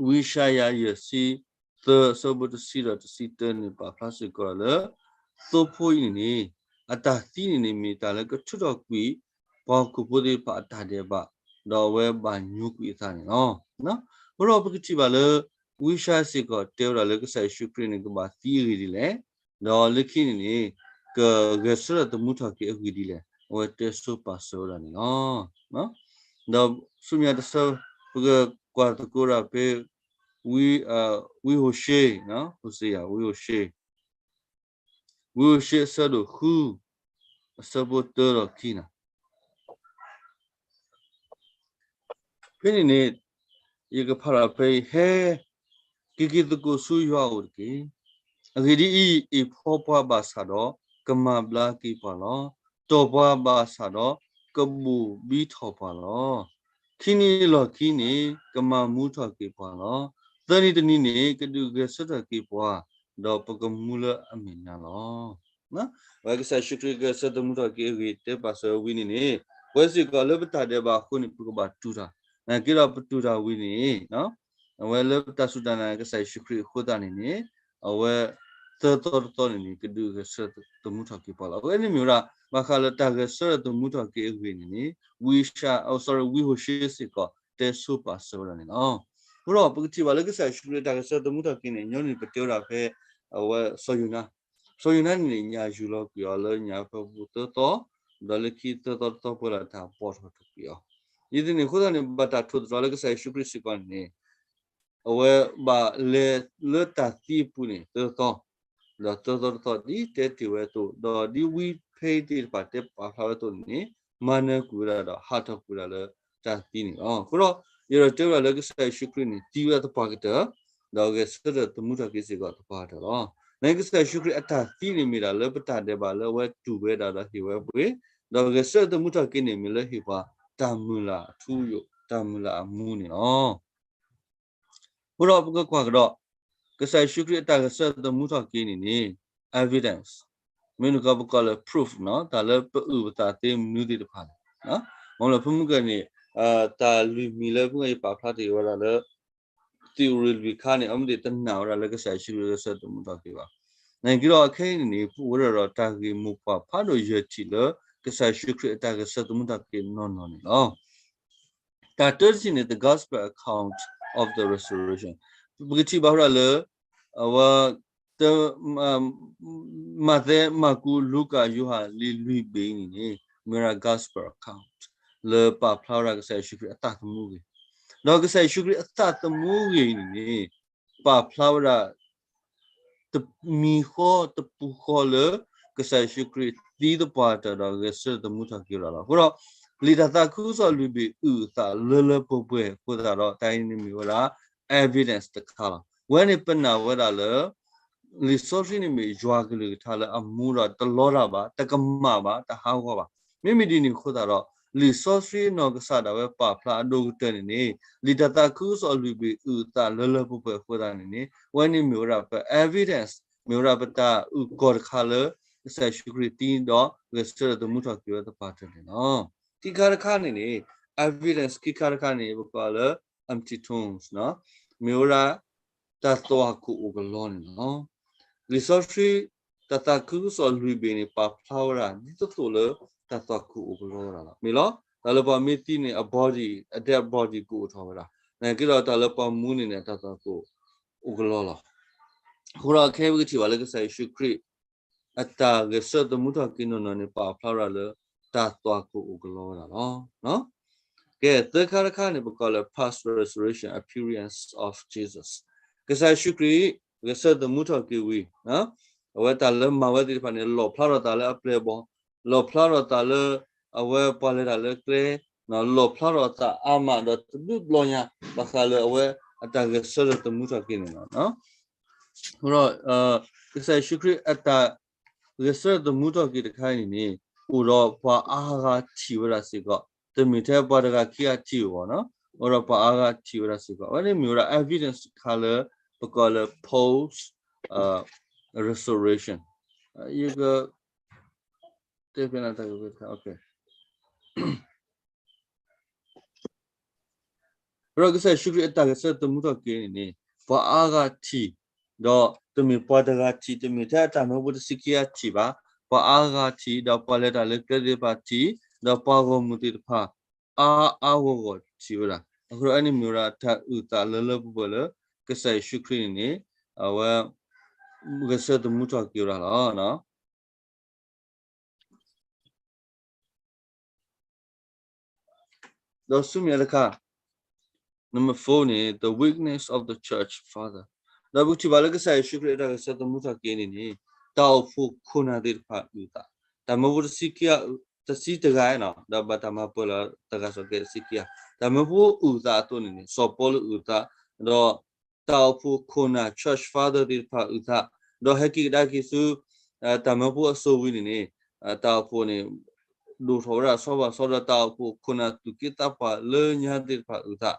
ဝံယၡါယၤယဲၢ်ဆံသၢ အဆၢဖိတဆံဒီးတဆံတၢန့ၣ် ပာ်ဖျါစ့ၢ်ကီးလၢ သိဖိအံၤန့ၣ်န့ၣ် အတၢ်သံန့ၣ်န့ၣ် မ့ၢ်တၢ်လၢကထုးထီၣ်ကွံာ် ပှၤဟီၣ်ခိၣ်ဖိသ့ၣ်တဖၣ်အတၢ်ဒဲးဘး, ဒီးအဝဲဘၣ်ညိကွံာ်အသးန့ၣ်လီၤ. အဃိဒီးပကထံၣ်ဘၣ်လၢ ဝံယၡါယၤစ့ၢ်ကီးတဲဝဲဒၣ်လၢကစၢ်ယ့ၣ်ၡူးခရံာ်န့ၣ် ကဘၣ်သံအဂ့ၢ်ဒ်လဲၣ်, ဒီးလၢခံန့ၣ်န့ၣ် ကဂဲၤဆၢထၢၣ်သမူထီၣ်က့ၤအဂ့ၢ်ဒ်လဲၣ်, အဝဲတဲဆိပာ်စၢၤဝဲဒၣ်န့ၣ်လီၤ. ဒီးဆူမဲာ်ညါတဆၢ ပကကွၢ်သကိးဒၣ်ဖဲ ဝံဟိၤၡ့, ဟိၤၡ့ယၤ, ဝံဟိၤၡ့, ဝံဟိၤၡ့အဆၢဒိၣ်ဃု, အဆၢဖိတၢဒီးခံန့ၣ် ဖဲန့ၣ်န့ၣ် ယကဖးထီၣ်ဖဲအံၤ, ဟဲ, က့ၤက့ၤသကိးဆူယွၤအအိၣ်တက့ၢ်. အဂ့ၢ်ဒ်အံၤ, အ့ၣ်ဖီပှၤဘၣ်ဆၣ်ဒီး ကမၤဘျါက့ၤပှၤလီၤ. တီၢ်ပှၤဘၣ်ဆၣ်ဒီး ကဘိၣ်ဘံထီၣ်ပှၤလီၤ. ခံနံၤအလီၢ်ခံန့ၣ် ကမၤမူထီၣ်က့ၤပှၤလီၤ. သၢနံၤတနံၤန့ၣ် ကဒုးဂဲၤဆၢထၢၣ်က့ၤပှၤ, ဒီးပကမူလၢအမဲာ်ညါလီၤ. အဝဲကစၢ်ယ့ၣ်ၡူးခရံာ်ဂဲၤဆၢထၢၣ်သမူထီၣ်က့ၤအဂ့ၢ်တဲပာ်စၢၤဝံၤန့ၣ်န့ၣ်, ပဝဲစ့ၢ်ကီးလၢပတၢ်ဒဲးဘးအဃိန့ၣ် ပကဘၣ်တူၢ်တၢ်, နာ်က့ဒီးပတူၢ်တၢ်ဝံၤန့ၣ် အဝဲလၢပတၢ်စူၢ်တၢ်နာ်ကစၢ်ယ့ၣ်ၡူးခရံာ်အဃိသတးန့ၣ်န့ၣ်, အဝဲ သၢသီတသီန့ၣ်န့ၣ် ကဒုးဂဲၤဆၢထၢၣ်သမူထီၣ်က့ၤပှၤလီၤ. အဝဲန့ၣ်မ့ၢ်ဝဲဒၣ် ဘၣ်ဃးလၢတၢ်ဂဲၤဆၢထၢၣ်သမူထီၣ်က့ၤအဂ့ၢ်န့ၣ်န့ၣ် ဝံယၡါ, ဝံဟိၤၡ့စ့ၢ်ကီး တဲဆိပာ်စၢၤဝဲဒၣ်န့ၣ်လီၤ. အဃိဒီးပကထံၣ်ဘၣ်လၢကစၢ်ယ့ၣ်ၡူးခရံာ်တၢ်ဂဲၤဆၢထၢၣ်သမူထီၣ်က့ၤန့ၣ် ညီနုၢ်ပတဲဝဲဒၣ်ဖဲ အဝဲစီၤယိၤနါ, စီၤယိၤနါန့ၣ်န့ၣ် ညၣ်ယူၢ်လီၤကွံာ်အီၤလၢညၣ်ဖၢပူၤသၢသီ, ဒီးလၢခံသၢသီတသီပှဲၤလီၤတၢ်ဘီၣ်ထီၣ်ထီၣ်ကွံာ်အီၤ, ဒ်န့ၣ်အဃိသတးန့ၣ် ဘၣ်တၢ်ထိၣ်သတြီၤလၢကစၢ်ယ့ၣ်ၡူးခရံာ်စ့ၢ်ကီးန့ၣ်န့ၣ် အဝဲဘၣ်လဲၤလၢတၢ်သံအပူၤန့ၣ် သၢသီ, ဒီးသၢသီတသီ ဒ်တဲတ့ၢ်ဝဲအသိး, ဒီးဒ်ဝံဖဲအံၤသ့ၣ်တဖၣ်တဲပာ်ဖျါဝဲအသိးန့ၣ်န့ၣ် မၤနၢၤကွံာ်ဝဲဒၣ်ဒီးဟးထီၣ်ကွံာ်ဝဲဒၣ်လၢတၢ်သံန့ၣ်လီၤ. အဃိဒီး ယအဲၣ်ဒိးတဲဝဲဒၣ်လၢကစၢ်ယ့ၣ်ၡူးခရံာ်န့ၣ် သံဝဲသပှၢ်ကတၢၢ်, ဒီးဂဲၤဆၢထၢၣ်သမူထီၣ်က့ၤစ့ၢ်ကီးသပှၢ်ကတၢၢ်လီၤ. နာ်က့ကစၢ်ယ့ၣ်ၡူးခရံာ်အတၢ်သံန့ၣ်မ့ၢ်ဒၣ်လၢပတၢ်ဒဲးဘးလၢအဝဲတူၢ်ဝဲဒၣ်ဒီးဟ့ၣ်ဝဲပှ့ၤ, ဒီးဂဲၤဆၢထၢၣ်သမူထီၣ်က့ၤန့ၣ်မ့ၢ်လၢဟ့ၣ်ပှၤတၢ်မုၢ်လၢ်အထူအယိာ် တၢ်မုၢ်လၢ်အမူန့ၣ်လီၤ. အဃိဒီးပကကွၢ်ကဒီး ကစၢ်ယ့ၣ်ၡူးခရံာ်အတၢ်ဂဲၤဆၢထၢၣ်သမူထီၣ်က့ၤန့ၣ်န့ၣ် evidence, မ့ၢ်နကီးပကိးလၢ proof နီၤ, တၢ်လၢပအုၣ်ပသးသ့မနုၤသ့ၣ်တဖၣ်န့ၣ်, မ့ၢ်လၢဖုမုၢ်ကၢၢ်န့ၣ် တၢ်လွံၢ်မံၤလၢဖုမုၢ်ကၢၢ်ယပာ်ဖျါတ့ၢ်ဝဲဒၣ်လၢ သ့ၣ်အိၣ်ရ့ၣ်လွံၢ်ခါန့ၣ် အမ့ၢ်သ့ၣ်တနာ်ဝဲဒၣ်လၢကစၢ်ယ့ၣ်ၡူးခရံာ်ဂဲၤဆၢထၢၣ်သမူထီၣ်က့ၤဘၣ်. နာ်က့ဒီးအခဲအံၤန့ၣ်န့ၣ် ပအိၣ်ဝဲဒၣ်ဒီးတၢ်ဂ့ၢ်မိၢ်ပှၢ်ဖးဒိၣ်ယဲၢ်ထံၣ်လၢ ကစၢ်ယ့ၣ်ၡူးခရံာ်အတၢ်ဂဲၤဆၢထၢၣ်သမူထီၣ်က့ၤနီၢ်နီၢ်န့ၣ်လီၤ. တၢ်တၢတထံၣ်န့ၣ် the gospel account of the resurrection ပကထံၣ်ဘၣ်ဝဲဒၣ်လၢ အဝဲ တ မးသဲ, မၢ်ကူး, လူၤကၣ်, ယိၤဟၣ် လံာ်လွံၢ်ဘ့ၣ်အံၤန့ၣ်န့ၣ် မ့ၢ်ဝဲဒၣ် gospel account လၢပာ်ဖျါဝဲဒၣ်ကစၢ်ယ့ၣ်ၡူးခရံာ်အသးသမူအဂ့ၢ်, ဒီးကစၢ်ယ့ၣ်ၡူးခရံာ်အသးသမူအဂ့ၢ်အံၤန့ၣ်န့ၣ် ပာ်ဖျါဝဲဒၣ် တမံၤဃီတပူၤဃီလၢ ကစၢ်ယ့ၣ်ၡူးခရံာ်သံသပှၢ်တၢၢ်ဒီးဂဲၤဆၢထၢၣ်သမူထီၣ်က့ၤဝဲဒၣ်လီၤ. အဃိဒီး လံာ်တၢ်သးခုကစီၣ်လွံၢ်ဘ့ၣ်အုၣ်အသးလၢလၢပှဲၤပှဲၤအဃိသတးဒီး တၢ်အံၤန့ၣ်မ့ၢ်ဝဲဒၣ် evidence တခါလီၤ. ဝဲန့ၣ်ပနာ်ဝဲဒၣ်လၢ လံာ်စီဆှံန့ၣ်မ့ၢ်ယွၤကလုၢ်ကထါလၢအမူဒီးတလီတၢ်ဘၣ်, တကမၣ်ဘၣ်, တဟးဂီၤဘၣ်. မ့မ့ၢ်ဒ်န့ၣ်အဃိသတးဒီး လံာ်စီဆှံအနီၢ်ကစၢ်ဒၣ်ဝဲပာ်ဖျါအဒိၣ်ကတၢၢ်န့ၣ်န့ၣ် လံာ်တၢ်သးခုကစီၣ်လွံၢ်ဘ့ၣ်အုၣ်အသးလၢလၢပှဲၤပှဲၤအဃိသတးန့ၣ်န့ၣ် ဝဲန့ၣ်မ့ၢ်ဝဲဒၣ်ပ evidence မ့ၢ်ဝဲဒၣ်ပတၢ်အုၣ်ကီၤတခါလၢ ကစၢ်ယ့ၣ်ၡူးခရံာ်သံဒီးဂဲၤဆၢထၢၣ်သမူထီၣ်က့ၤဝဲသပှၢ်တၢၢ်န့ၣ်လီၤ. ခံခါတခါန့ၣ်န့ၣ် evidence ခံခါတခါန့ၣ် ပကိးလၢ empty tombs မ့ၢ်ဝဲဒၣ် တၢ်သွၣ်ခိၣ်အိၣ်ကလီန့ၣ်လီၤ. လံာ်စီဆှံ တၢ်သးခုကစီၣ်လွံၢ်ဘ့ၣ်န့ၣ် ပာ်ဖျါဝဲဒၣ် ဒ်သိးသိးလၢ တၢ်သွၣ်ခိၣ်အိၣ်ကလီဝဲဒၣ်လီၤ. မ့ၢ်လီၤ, တၢ်လၢပှၤမ့ၢ်သံန့ၣ် အ body, အ dead body ကအိၣ်ထီၣ်ဝဲဒၣ်, နာ်က့ဒီးတၢ်လၢပှၤမူန့ၣ်န့ၣ် အတၢ်သွၣ်ခိၣ်အိၣ်ကလီလီၤ. အဃိဒီးခဲအံၤပကထံၣ်ဘၣ်လၢကစၢ်ယ့ၣ်ၡူးခရံာ် အတၢ်ဂဲၤဆၢထၢၣ်သမူထီၣ်က့ၤနီၢ်နီၢ်န့ၣ် ပာ်ဖျါဝဲဒၣ်လၢ တၢ်သွၣ်ခိၣ်အိၣ်ကလီဝဲဒၣ်လီၤ. ကဲ, သၢခါတခါန့ၣ် ပကိးလၢ past resurrection appearance of Jesus. ကစၢ်ယ့ၣ်ၡူးခရံာ် ဂဲၤဆၢထၢၣ်သမူထီၣ်က့ၤဝံၤ အဝဲတၢ်လၢမၤဝဲသ့ၣ်တဖၣ်န့ၣ် လီၣ်ဖျါထီၣ်သးလၢအပျဲၢ်အဘီၣ်, လီၣ်ဖျါထီၣ်သးလၢ အဝဲပှၤလဲၤတၢ်လၢကျဲ, လီၣ်ဖျါထီၣ်သးအါမးဒီးတဘျုးဘျီညါ ဘၣ်ဃးလၢအဝဲအတၢ်ဂဲၤဆၢထၢၣ်သမူထီၣ်က့ၤန့ၣ်လီၤ. အဃိဒီး ကစၢ်ယ့ၣ်ၡူးခရံာ်အတၢ်ဂဲၤဆၢထၢၣ်သမူထီၣ်က့ၤတခါအံၤန့ၣ်န့ၣ် အိၣ်ဒီးပှၤအါဂၤထံၣ်ဝဲဒၣ်စ့ၢ်ကီး, တမ့ၢ်ထဲပှၤတဂၤခံဂၤထံၣ်ဘၣ်နီၤ, အိၣ်ဒီးပှၤအါဂၤထံၣ်ဝဲဒၣ်စ့ၢ်ကီး. အဝဲန့ၣ်မ့ၢ်ဝဲဒၣ် evidence တခါလၢ ပကိးလၢ post resurrection. ယက တဲဖဲန့ၣ်တၢ်ဂ့ၢ်တခါ, ဒီးကစၢ်ယ့ၣ်ၡူးခရံာ်အတၢ်ဂဲၤဆၢထၢၣ်သမူထီၣ်က့ၤန့ၣ်န့ၣ် ပှၤအါဂၤထံၣ်, ဒီးတမ့ၢ်ပှၤတဂၤထံၣ်, တမ့ၢ်ထဲအတၢ်မၢဖိတဆံခံဂၤထံၣ်ဘၣ်, ပှၤအါဂၤထံၣ်, ဒီးပှၤလဲၤတၢ်လၢကျဲသ့ၣ်တဖၣ်ထံၣ်, ဒီးပှၤဂီၢ်မုၢ်သ့ၣ်တဖၣ် အါအါဂီၢ်ဂီၢ်ထံၣ်ဝဲဒၣ်. အဃိဒီးအဝဲန့ၣ်မ့ၢ်ဝဲဒၣ်တၢ်အုၣ်သးလၢလၢပှဲၤပှဲၤလၢ ကစၢ်ယ့ၣ်ၡူးခရံာ်န့ၣ်န့ၣ် အဝဲ ဂဲၤဆၢထၢၣ်သမူထီၣ်က့ၤဝဲဒၣ်လီၤ. ဒီးဆူမဲာ်ညါတခါ, number fourန့ၣ် the weakness of the church father. ဒီးပကထံၣ်ဘၣ်လၢကစၢ်ယ့ၣ်ၡူးခရံာ်အတၢ်ဂဲၤဆၢထၢၣ်သမူထီၣ်က့ၤန့ၣ်န့ၣ် တၢ်အိၣ်ဖှိၣ်ခိၣ်နၢ်သ့ၣ်တဖၣ်အုၣ်သး, တၢ်မၢဖိတဆံခံဂၤ, တဆံတဂၤနီၤ, ဒီးဘၣ်တၢ်မၤပၢၢ်လီၤတဂၤစီၤကဲတဆံခံဂၤ, တၢ်မၢဖိအုၣ်သးအသိးန့ၣ်န့ၣ် စီၤပီလူးအုၣ်သး, ဒီး တၢ်အိၣ်ဖှိၣ်ခိၣ်နၢ် church father သ့ၣ်တဖၣ်အုၣ်သး, ဒီးဟဲက့ၤကဒါက့ၤဆူ တၢ်မၢဖိအစိၤဝံၤန့ၣ်န့ၣ် တၢ်အိၣ်ဖှိၣ်န့ၣ် ဒိၣ်ထီၣ်ဝဲဒၣ်ဆီဘၣ်ဆီ ဒီးတၢ်အိၣ်ဖှိၣ်ခိၣ်နၢ်သူၣ်က့သးပှၢ်လၢညါသ့ၣ်တဖၣ်အုၣ်သး,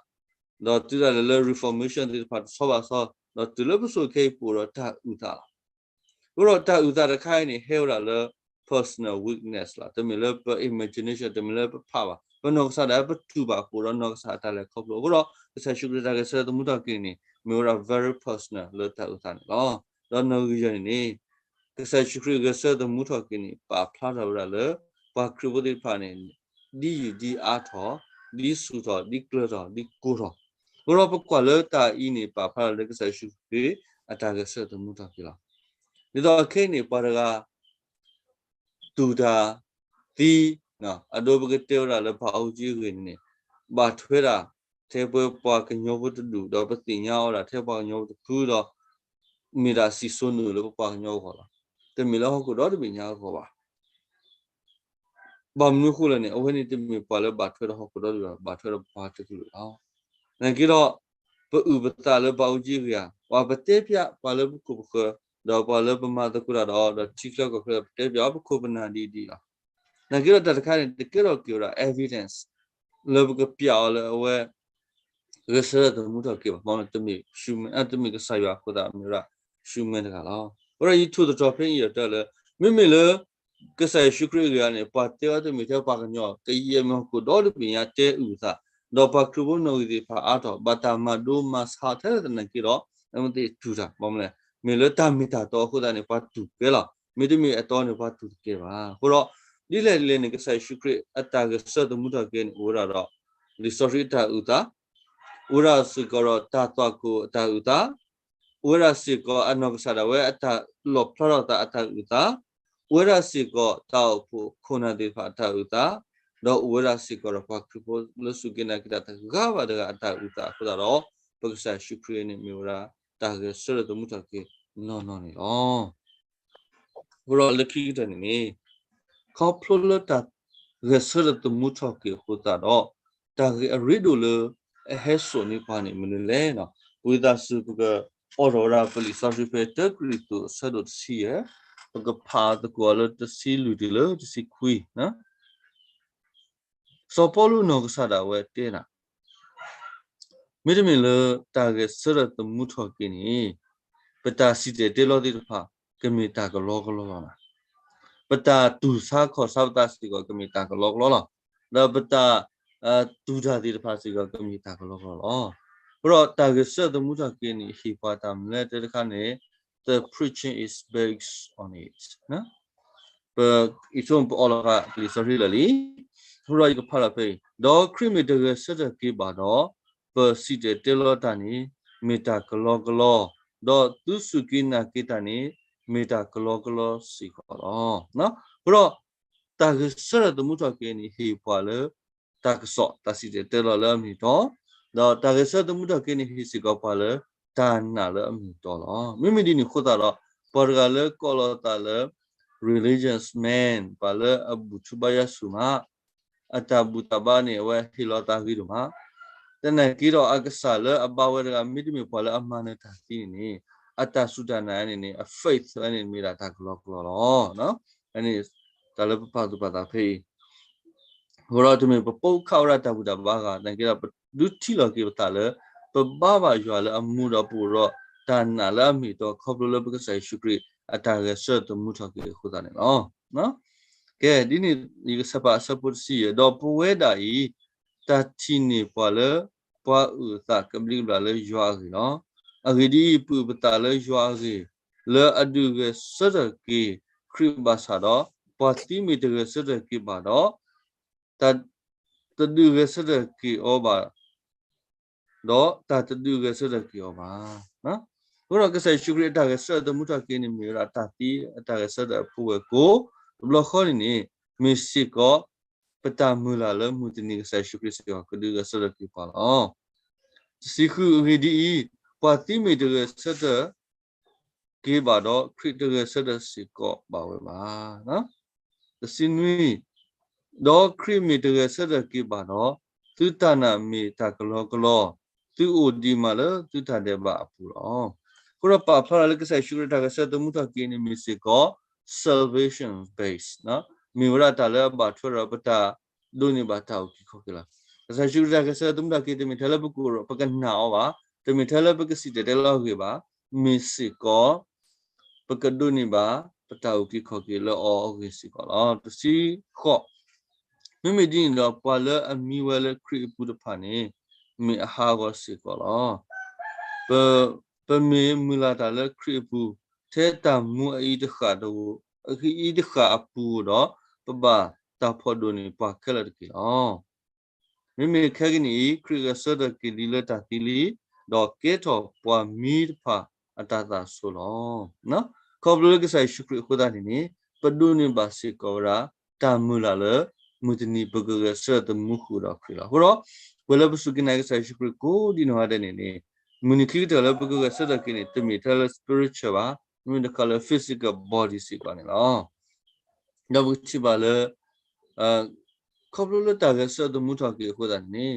ဒီးတုၤဒၣ်လဲာ်လၢ reformation သ့ၣ်တဖၣ်တဆီဘၣ်ဆီ, ဒီးတုၤလၢပစိၤခဲအံၤ ပအိၣ်ဒီးတၢ်အုၣ်သးလီၤ. အဃိဒီးတၢ်အုၣ်သးတခါအံၤန့ၣ် ဟဲဝဲဒၣ်လၢ personal weakness လီၤ. တမ့ၢ်လၢပ imagination, တမ့ၢ်လၢပဖးဘၣ်. ပနီၢ်ကစၢ်ဒၣ်ပတူၢ်ဘၣ်အဃိဒီးနီၢ်ကစၢ်အတၢ်လဲၤခီဖျိ. အဃိဒီး ကစၢ်ယ့ၣ်ၡူးခရံာ်တၢ်ဂဲၤဆၢထၢၣ်သမူထီၣ်က့ၤန့ၣ် မ့ၢ်ဝဲဒၣ် very personal လၢတၢ်အုၣ်သးန့ၣ်လီၤ. ဒီးနီၣ်ဂံၢ်ယဲၢ်န့ၣ်န့ၣ် ကစၢ်ယ့ၣ်ၡူးခရံာ်ဂဲၤဆၢထၢၣ်သမူထီၣ်က့ၤန့ၣ် ပာ်ဖျါထီၣ်ဝဲဒၣ်လၢ ပှၤခရံာ်ဖိသ့ၣ်တဖၣ်န့ၣ် ဒ်ယံာ်ဒ်အါထီၣ်, ဒ်ဆူၣ်ထီၣ်, ဒ်ကျၢၤထီၣ်, ဒ်ကိၢ်ထီၣ်. အဃိဒီးပကွၢ်လၢတၢ်အံၤန့ၣ် ပာ်ဖျါထီၣ်လၢကစၢ်ယ့ၣ်ၡူးခရံာ်အတၢ်ဂဲၤဆၢထၢၣ်သမူထီၣ်က့ၤလီၤ. ဒ်သိးခဲအံၤန့ၣ် ပှၤတဂၤ တူၢ်တၢ်သံ, အဒိပကတဲဝဲဒၣ်လၢပှၤအူကၠံအဂ့ၢ်န့ၣ်န့ၣ် ဘၣ်ထွဲဒၣ် ထဲပှၤကညီဖိတဒူၣ် ဒီးပသ့ၣ်ညါအီၤဒၣ်ထဲပှၤကညီဖိတဖုဒီး မ့ၢ်ဒၣ်စံၣ်စိၤနုာ်လၢပပှၤကညီအဂီၢ်လီၤ. တမ့ၢ်လၢဟီၣ်ခိၣ်ဒီတဘ့ၣ်ညါအဂီၢ်ဘၣ်. ဘၣ်မနုၤအဃိလဲၣ်န့ၣ် အဝဲန့ၣ်တမ့ၢ်ပှၤလၢဘၣ်ထွဲဒီးဟီၣ်ခိၣ်ဒီတဘ့ၣ်ဘၣ်, ဘၣ်ထွဲဒီးပှၤတကလုာ်လီၤ. နာ်က့ဒီး ပအုၣ်ပသးလၢပှၤအူကၠံအဂ့ၢ်ဧါ, ပှၤပတဲဖျါပှၤလၢပခိၣ်ပဃၢၤ, ဒီးပှၤလၢပမၤသကိးတၢ်ဒီး ဒီးထံချၢကီၢ်ချၢ ပတဲဖျါအီၤပခိၣ်ပနၢ်ဒ်အံၤဒ်အံၤလီၤ. နာ်က့ဒီးတၢ်တခါန့ၣ် တကဲထီၣ်က့ၤဝဲဒၣ် evidence လၢပကပျးအီၤလၢအဝဲ ဂဲၤဆၢထၢၣ်သမူထီၣ်က့ၤဘၣ်, တမ့ၢ် တမ့ၢ်ကစၢ်ယွၤအဃိသတး မ့ၢ်ဝဲဒၣ် human တဂၤလီၤ. အဃိဒီးယထူၣ်သတြီၤဖဲအံၤအတၢ်လၢ မ့မ့ၢ်လၢ ကစၢ်ယ့ၣ်ၡူးခရံာ်အဂ့ၢ်ဧါန့ၣ် ပှၤတဲအီၤတမ့ၢ်ထဲပှၤကညီ ကယဲၢ်မ့ၢ်ဟီၣ်ခိၣ်ဒီတဘ့ၣ်ညါတဲအုၣ်သး, ဒီးပှၤခရံာ်ဖိနီၣ်ဂံၢ်သ့ၣ်တဖၣ်အါထီၣ် ဘၣ်တၢ်မၤဒိမၤဆါထဲလၢတၢ်နာ်က့ဒီး မ့ၢ်သ့ၣ်တူၢ်တၢ် ဘၣ်မနုၤလဲၣ် မ့ၢ်လၢတၢ်မ့ၢ်တၢ်တီအဃိသတးန့ၣ် ပှၤတူၢ်ကဲလီၤ. မ့တမ့ၢ်အတီန့ၣ် ပှၤတူၢ်တကဲဘၣ်. အဃိဒီး ဒ်လဲၣ်ဒ်လဲၣ်န့ၣ် ကစၢ်ယ့ၣ်ၡူးခရံာ်အတၢ်ဂဲၤဆၢထၢၣ်သမူထီၣ်က့ၤန့ၣ် အိၣ်ဝဲဒၣ်ဒီး လံာ်စီဆှံအတၢ်အုၣ်သး, အိၣ်ဝဲဒၣ်စ့ၢ်ကီးဒီးတၢ်သွၣ်ခိၣ်အတၢ်အုၣ်သး, အိၣ်ဝဲဒၣ်စ့ၢ်ကီးအနီၢ်ကစၢ်ဒၣ်ဝဲအတၢ်လီၣ်ဖျါထီၣ်သးအတၢ်အုၣ်သး, အိၣ်ဝဲဒၣ်စ့ၢ်ကီးတၢ်အိၣ်ဖှိၣ်ခိၣ်နၢ်သ့ၣ်တဖၣ်အတၢ်အုၣ်သး, ဒီးအိၣ်ဝဲဒၣ်စ့ၢ်ကီးဒီးပှၤခရံာ်ဖိလၢစူၢ်က့ၤနာ်က့ၤတၢ်တဂၤဘၣ်တဂၤအတၢ်အုၣ်သးအဃိသတးဒီး ပကစၢ်ယ့ၣ်ၡူးခရံာ်န့ၣ်မ့ၢ်ဝဲဒၣ်တၢ်ဂဲၤဆၢထၢၣ်သမူထီၣ်က့ၤနီၢ်နီၢ်န့ၣ်လီၤ. အဃိဒီးလၢခံကတၢၢ်န့ၣ်န့ၣ် ခီဖျိလၢတၢ်ဂဲၤဆၢထၢၣ်သမူထီၣ်က့ၤအဃိသတးဒီး တၢ်ဂ့ၢ်အရ့ဒိၣ်လၢအဟဲစိာ်န့ၢ်ပှၤန့ၣ်မနုၤလဲၣ်. ဝံသးစူၤပကအိးထီၣ်ဝဲဒၣ်ပလံာ်စီဆှံဖဲတၢကရံၣ်သူးအဆၢဒိၣ်တဆံယဲၢ်, ပကဖးသကိးအီၤလၢတဆံလွံၢ်တုၤလၢတဆံခွံ စီၤပီလူးနီၢ်ကစၢ်ဒၣ်ဝဲတဲနၤ, မ့တမ့ၢ်လၢတၢ်ဂဲၤဆၢထၢၣ်သမူထီၣ်က့ၤန့ၣ် ပတၢ်စံၣ်တဲၤတဲလီၤသ့ၣ်တဖၣ် ကမ့ၢ်တၢ်ကလီကလီလီၤ. ပတၢ်တူၢ်ဆါခီၣ်ဆါပသးစ့ၢ်ကီး ကမ့ၢ်တၢ်ကလီကလီလီၤ. ဒီးပတၢ် တူၢ်တၢ်သ့ၣ်တဖၣ်စ့ၢ်ကီး ကမ့ၢ်တၢ်ကလီကလီလီၤ. အဃိဒီးတၢ်ဂဲၤဆၢထၢၣ်သမူထီၣ်က့ၤန့ၣ် ဟ့ၣ်ပှၤတၢ်မနုၤလဲၣ်တဲတခါန့ၣ် the preaching is based on it. အံၤဆိပအီလီၤဃာ်လံာ်စီဆှံလၢာ်လံ. အဃိဒီးယကဖးလီၤဖဲအံၤ, ဒီးခရံာ်မ့ၢ်တဂဲၤဆၢထၢၣ်က့ၤဘၣ်ဒီး, ပစံၣ်တဲၤတဲလီၤတၢ်န့ၣ် မ့ၢ်တၢ်ကလီကလီ, ဒီးသုစူၢ်က့ၤနာ်က့ၤတၢ်န့ၣ် မ့ၢ်တၢ်ကလီကလီစ့ၢ်ကီးလီၤ. အဃိဒီး တၢ်ဂဲၤဆၢထၢၣ်သမူထီၣ်က့ၤန့ၣ် ဟ့ၣ်ပှၤလၢ တၢ်ကစီၣ် တၢ်စံၣ်တဲၤတဲလီၤလၢအမ့ၢ်အတီ, ဒီးတၢ်ဂဲၤဆၢထၢၣ်သမူထီၣ်က့ၤန့ၣ် ဟ့ၣ်စ့ၢ်ကီးပှၤလၢ တၢ်နာ်လၢအမ့ၢ်အတီလီၤ. မ့မ့ၢ်ဒ်န့ၣ်အဃိသတးဒီး ပှၤတဂၤလၢကိးလီၤသးလၢ religious man ပှၤလၢအဘူၣ်ထူဘါယွၤဆူၣ်မး, အတၢ်ဘူၣ်တၢ်ဘါန့ၣ် အဝဲဟ့ၣ်လီၤသးဂ့ၤဒိၣ်မး, သနာ်က့ဒီးအကစၢ်လၢအဘါဝဲတဂၤ မ့တမ့ၢ်ပှၤလၢအမၤနၢၤတၢ်သံန့ၣ်န့ၣ်, အတၢ်စူၢ်တၢ်နာ်န့ၣ်န့ၣ် အ faith န့ၣ်မ့ၢ်ဒၣ်တၢ်ကလီကလီလီၤ. တၢ်လၢပပာ်သူၣ်ပာ်သးဖဲအံၤ အဃိဒီးတမ့ၢ်ပပိာ်ခးဝဲဒၣ်တၢ်ဘူၣ်တၢ်ဘါဂၤ, သနာ်က့ဒီးပဒုးထံၣ်လီၤက့ၤပသးလၢ ပဘါဘၣ်ယွၤလၢအမူဒီးပအိၣ်ဒီးတၢ်နာ်လၢအမ့ၢ်အတီ ခီဖျိလၢပကစၢ်ယ့ၣ်ၡူးခရံာ်အတၢ်ဂဲၤဆၢထၢၣ်သမူထီၣ်က့ၤအဃိသတးန့ၣ်လီၤ. ကဲ, ဒ်န့ၣ်ယကဆဲးဖးအဆၢဖိတဆံယဲၢ်, ဒီးပဝဲဒၣ်အံၤ တၢ်ထံၣ်န့ၢ်ပှၤလၢ ပှၤအုၣ်အသးကဘျံးကဘျၣ်လၢယွၤအဂ့ၢ်လီၤ. အဂ့ၢ်ဒ်အံၤ, ပအုၣ်ပသးလၢယွၤအဂ့ၢ် လၢအဒုးဂဲၤဆၢထၢၣ်က့ၤခရံာ်ဘၣ်ဆၣ်ဒီး, ပှၤသံမ့ၢ်တဂဲၤဆၢထၢၣ်က့ၤဘၣ်ဒီး တၢ်တဒုးဂဲၤဆၢထၢၣ်က့ၤအီၤဘၣ်, ဒီးတၢ်တဒုးဂဲၤဆၢထၢၣ်က့ၤအီၤဘၣ်. အဃိဒီးကစၢ်ယ့ၣ်ၡူးခရံာ်အတၢ်ဂဲၤဆၢထၢၣ်သမူထီၣ်က့ၤန့ၣ် မ့ၢ်ဝဲဒၣ်တၢ်သံအတၢ်ဂဲၤဆၢထၢၣ်အဖိဝဲၢ်ကိာ်, တဘျီဃီန့ၣ်န့ၣ် မ့ၢ်စ့ၢ်ကီး ပတၢ်မုၢ်လၢ်လၢမုၢ်တနံၤကစၢ်ယ့ၣ်ၡူးခရံာ်စ့ၢ်ကီးကဒုးဂဲၤဆၢထၢၣ်က့ၤပှၤလီၤ. တဆံဃု, အဂ့ၢ်ဒ်အံၤ, ပှၤသံမ့ၢ်တဂဲၤဆၢထၢၣ် က့ၤဘၣ်ဒီး ခရံာ်တဂဲၤဆၢထၢၣ်စ့ၢ်ကီးဘၣ်ဝဲဘၣ်. တဆံနွံ, ဒီးခရံာ်မ့ၢ်တဂဲၤဆၢထၢၣ်က့ၤဘၣ်ဒီး, သုတၢ်နာ်မ့ၢ်တၢ်ကလီကလီ, သုအိၣ်ဒံးမးလၢသုတၢ်ဒဲးဘးအပူၤလီၤ. အဃိဒီးပာ်ဖျါထီၣ်လၢကစၢ်ယ့ၣ်ၡူးခရံာ်တၢ်ဂဲၤဆၢထၢၣ်သမူထီၣ်က့ၤန့ၣ် မ့ၢ်စ့ၢ်ကီး salvation base, မ့ၢ်ဝဲဒၣ်တၢ်လၢအဘၣ်ထွဲဒီးပတၢ်ဒိးန့ၢ်ဘၣ်တၢ်အုၣ်က့ၤခီၣ်က့ၤလီၤ. ကစၢ်ယ့ၣ်ၡူးခရံာ်တၢ်ဂဲၤဆၢထၢၣ်သမူထီၣ်က့ၤ တမ့ၢ်ထဲလၢပကအိၣ်ဒီးပကနာ်အီၤဘၣ်, တမ့ၢ်ထဲလၢပကစံၣ်တဲၤတဲလီၤအဂ့ၢ်ဘၣ်, မ့ၢ်စ့ၢ်ကီး ပကဒိးန့ၢ်ဘၣ် ပတၢ်အုၣ်က့ၤခီၣ်က့ၤလၢအီၤအဂ့ၢ်စ့ၢ်ကီးလီၤ. တဆံဃိး, မ့မ့ၢ်ဒ်န့ၣ်ဒီး ပှၤလၢအမံဝဲလၢခရံာ်အပူၤတဖၣ်န့ၣ် မ့ၢ်အဟးဂီၤစ့ၢ်ကီးလီၤ. ပ, ပမ့ၢ်မုၢ်လၢ်တၢ်လၢခရံာ်အပူၤ ထဲတၢ်မူအအံၤတဃၣ်တဂ့ၤ, အအံၤတဃၣ်အပူၤဒီး ပဘၣ်တၢ်ဖီၣ်ဒိၣ်န့ၢ်ပှၤခဲလၢာ်တက့ၢ်လီၤ. မ့မ့ၢ်ခဲကနံၣ်အံၤ ခရံာ်ဂဲၤဆၢထၢၣ်က့ၤလံလၢတၢ်သံလံ, ဒီးကဲထီၣ်ပှၤမံတဖၣ်အတၢ်သးစိလီၤ. ခီဖျိလၢကစၢ်ယ့ၣ်ၡူးခရံာ်အဃိသတးန့ၣ်န့ၣ် ပဒိးန့ၢ်ဘၣ်စ့ၢ်ကီးဝဲဒၣ် တၢ်မုၢ်လၢ်လၢ မုၢ်တနံၤပကဂဲၤဆၢထၢၣ်သမူဃုာ်ဒီးခရံာ်လီၤ. အဃိဒီး ပှၤလၢပစူၢ်က့ၤနာ်က့ၤကစၢ်ယ့ၣ်ၡူးခရံာ်ကိးဒံနီၢ်ဂၤဒဲးန့ၣ်န့ၣ် မုၢ်နံၤခံကတၢၢ်လၢပကဂဲၤဆၢထၢၣ်က့ၤန့ၣ် တမ့ၢ်ထဲလၢ spiritual ဘၣ်, မ့မ့ၢ်တခီလၢ physical body စ့ၢ်ကီးန့ၣ်လီၤ. ဒီးပကထံၣ်ဘၣ်လၢ ခီဖျိလၢတၢ်ဂဲၤဆၢထၢၣ်သမူထီၣ်က့ၤအဃိသတးန့ၣ်န့ၣ်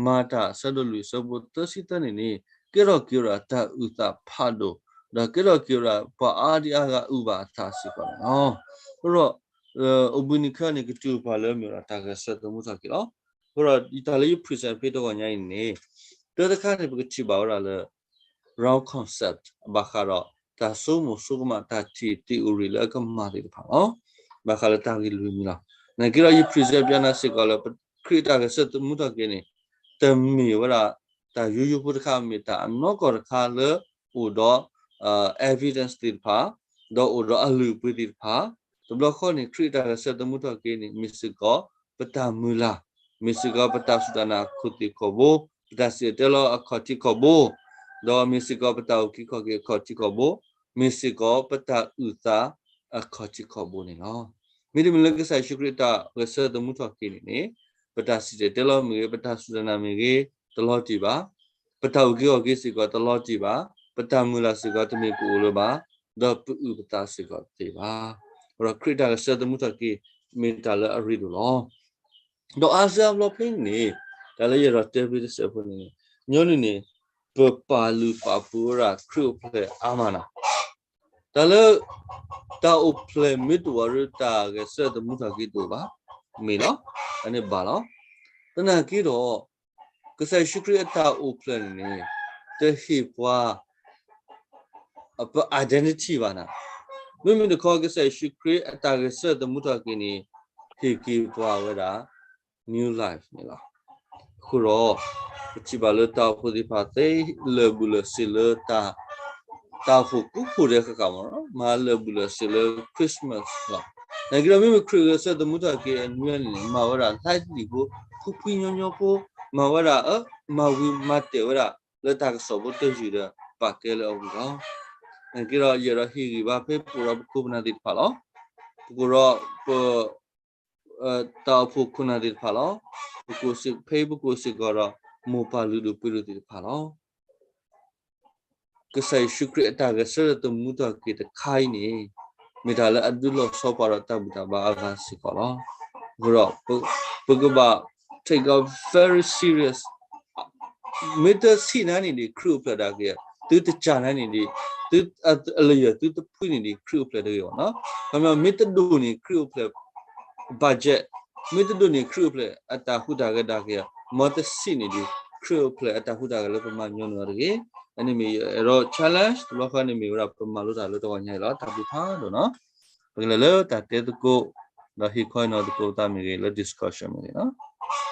မၤတၢ်အဆၢဒိၣ်လွံၢ်အဆၢဖိသၢဆံသၢန့ၣ်န့ၣ် ကဲထီၣ်က့ၤဝဲဒၣ်တၢ်အုၣ်သးဖးဒိၣ်, ဒီးကဲထီၣ်က့ၤဝဲဒၣ်ပှၤအါဒံအါဂၤအုၣ်ဘၣ်အသးစ့ၢ်ကီးန့ၣ်လီၤ. အဃိဒီး အိၣ်ဘှံးနံၤခဲအံၤန့ၣ် ကတုၤပှၤလၢမ့ၢ်ဝဲဒၣ်တၢ်ဂဲၤဆၢထၢၣ်သမူထီၣ်က့ၤလီၤ. အဃိဒီးတၢ်လၢယ present ဖဲတဂီၤညါအံၤန့ၣ်န့ၣ် တၢ်တခါန့ၣ် ပကထံၣ်ဘၣ်ဝဲဒၣ်လၢ round concept ဘၣ်ဃးဒီးတၢ်ဆိကမိၣ်ဆိကမး တၢ်ထံၣ် theory လၢအကမၤသ့ၣ်တဖၣ်လီၤ. ဘၣ်ဃးလၢတၢ်ဂ့ၢ်လွံၢ်မံၤလီၤ. သနာ်က့ဒီး ယ present ပျးနၤစ့ၢ်ကီးလၢ ခရံာ်အတၢ်ဂဲၤဆၢထၢၣ်သမူထီၣ်က့ၤန့ၣ် တမ့ၢ်ဝဲဒၣ် တၢ်ယိယိဖိတခါ မ့ၢ်တၢ်အနီၢ်ကီၢ်တခါလၢအိၣ်ဒီး evidence သ့ၣ်တဖၣ်, ဒီးအိၣ်ဒီးအလုၢ်အပှ့ၤသ့ၣ်တဖၣ်, တဘျီဃီန့ၣ် ခရံာ်အတၢ်ဂဲၤဆၢထၢၣ်သမူထီၣ်က့ၤန့ၣ် မ့ၢ်စ့ၢ်ကီးပတၢ်မုၢ်လၢ်, မ့ၢ်စ့ၢ်ကီးပတၢ်စူၢ်တၢ်နာ်ခိၣ်သ့ၣ်ခိၣ်ဘိ, ပတၢ်စံၣ်တဲၤတဲလီၤအခီၣ်ထံးခီၣ်ဘိ, ဒီးမ့ၢ်စ့ၢ်ကီးပတၢ်အုၣ်က့ၤခီၣ်က့ၤအခီၣ်ထံးခီၣ်ဘိ, မ့ၢ်စ့ၢ်ကီးပတၢ်အုၣ်သးအခီၣ်ထံးခီၣ်ဘိန့ၣ်လီၤ. မ့တမ့ၢ်လၢကစၢ်ယ့ၣ်ၡူးခရံာ်အတၢ်ဂဲၤဆၢထၢၣ်သမူထီၣ်က့ၤန့ၣ်န့ၣ် ပတၢ်စံၣ်တဲၤတဲလီၤမ့ၢ်ဂ့ၤ, ပတၢ်စူၢ်တၢ်နာ်မ့ၢ်ဂ့ၤ, တလီၤတံၢ်ဘၣ်. ပတၢ်အုၣ်က့ၤခီၣ်က့ၤစ့ၢ်ကီးတလီၤတံၢ်ဘၣ်. ပတၢ်မုၢ်လၢ်စ့ၢ်ကီးတမ့ၢ်ပအိၣ်လၢၤဘၣ်, ဒီးပအုၣ်ပသးစ့ၢ်ကီးတသ့ဘၣ်. အဃိဒီးခရံာ်အတၢ်ဂဲၤဆၢထၢၣ်သမူထီၣ်က့ၤ မ့ၢ်တၢ်လၢအရ့ဒိၣ်လီၤ. ဒီးအါစုအါဘျီဖဲန့ၣ် တၢ်လၢယအဲၣ်ဒိးတဲဖဲတစဲးဖိန့ၣ် ညီနုၢ်န့ၣ် ပပာ်လုၢ်ပာ်ပှ့ၤဝဲဒၣ်ခရံာ်အိၣ်ဖျဲၣ်အါမးနီၤ. တၢ်လၢ တၢ်အိၣ်ဖျဲၣ်မ့ၢ်တအိၣ်ဒီးတၢ်ဂဲၤဆၢထၢၣ်သမူထီၣ်က့ၤတအိၣ်ဘၣ်, မ့ၢ်လီၤ. အန့ၣ်ဘၣ်လီၤ. သနာ်က့ဒီး ကစၢ်ယ့ၣ်ၡူးခရံာ်အတၢ်အိၣ်ဖျဲၣ်န့ၣ်န့ၣ် တဟ့ၣ်ပှၤ ပ identity ဘၣ်နၤ. မ့မ့ၢ်တခီ ကစၢ်ယ့ၣ်ၡူးခရံာ်အတၢ်ဂဲၤဆၢထၢၣ်သမူထီၣ်က့ၤန့ၣ် ဟ့ၣ်က့ၤပှၤဝဲဒၣ် new life န့ၣ်လီၤ. အဃိဒီး ပထံၣ်ဘၣ်လၢတၢ်အိၣ်ဖှိၣ်သ့ၣ်တဖၣ်သ့ လၢာ်ဘူၣ်လၢာ်စ့ၤလၢ တၢ်အိၣ်ဖှိၣ်ကိးဖှိၣ်ဒဲးဃၣ်ဃၣ်မး မၤလၢာ်ဘူၣ်လၢာ်စ့ၤလၢ Christmas လီၤ. နာ်က့ဒီးမ့မ့ၢ်ခရံာ်ဂဲၤဆၢထၢၣ်သမူထီၣ်က့ၤအနွံန့ၣ် မၤဝဲဒၣ်လၢလံာ်ဖိ ဖှံဖှံညီညီဖိ, မၤဝဲဒၣ်အ မၤဝံၤမၤတဲာ်ဝဲဒၣ် လၢတၢ်ကစီၣ်ဖိတယုၢ်ဒီးပာ်ကဲလၢအဂီၢ်လီၤ. နာ်က့ဒီးယအဲၣ်ဒိးဟ့ၣ်ဂံၢ်ဘါဖဲပအိၣ်ဒီးပခိၣ်ပနၢ်သ့ၣ်တဖၣ်လီၤ. ပကအိၣ်ဒီးပ တၢ်အိၣ်ဖှိၣ်ခိၣ်နၢ်သ့ၣ်တဖၣ်လီၤ. ပကအိၣ်စ့ၢ်ဖဲပကအိၣ်စ့ၢ်ကီးဒီး မိၢ်ပၢ်လုၢ်ဒိၣ်ပှ့ၤဒိၣ်သ့ၣ်တဖၣ်လီၤ. ကစၢ်ယ့ၣ်ၡူးခရံာ်အတၢ်ဂဲၤဆၢထၢၣ်သမူထီၣ်က့ၤတခါအံၤန့ၣ် မ့ၢ်တၢ်လၢအဒုးလီၤဆီပှၤဒီးတၢ်ဘူၣ်တၢ်ဘါအဂၤစ့ၢ်ကီးလီၤ. အဃိဒီး ပကဘၣ် take it very serious. မ့ၢ်တဆံးနၤန့ၣ်ဒံး ခရံာ်အိၣ်ဖျဲၣ်ဒၣ်က့ၤ, သုတစၢ်နၤန့ၣ်ဒံး, သုအလၢယၢၢ်သုတဖှံန့ၣ်ဒံး ခရံာ်အိၣ်ဖျဲၣ်တဂ့ၤဘၣ်နီၤ. ခီမ့ၢ်မ့ၢ်တဒိၣ်န့ၣ် ခရံာ်အိၣ်ဖျဲၣ် budget, မ့ၢ်တဒိၣ်န့ၣ်ခရံာ်အိၣ်ဖျဲၣ်အတၢ်ဟူးတၢ်ဂဲၤဒၣ်က့ၤ, မ့ၢ်တဆံးန့ၣ်ဒံး ခရံာ်အိၣ်ဖျဲၣ်အတၢ်ဟူးတၢ်ဂဲၤလၢပမၤညီနုၢ်အီၤတဂ့ၤ. အန့ၣ်မ့ၢ်ယအဲၣ်ဒိး challenge တဘျီဃီန့ၣ်မ့ၢ်ဝဲဒၣ်ပမၤလိတၢ်လၢတဂီၤညါအံၤလီၤ. တၢ်ဘျုးဖးဒိၣ်နီၤ. ပကလဲၤလၢတၢ်တဲသကိး ဒီးဟ့ၣ်ခီအံၤနီၤသကိးပသးမ့ၢ်ဂ့ၤ လၢ discussion မ့ၢ်ဂ့ၤနီၤ.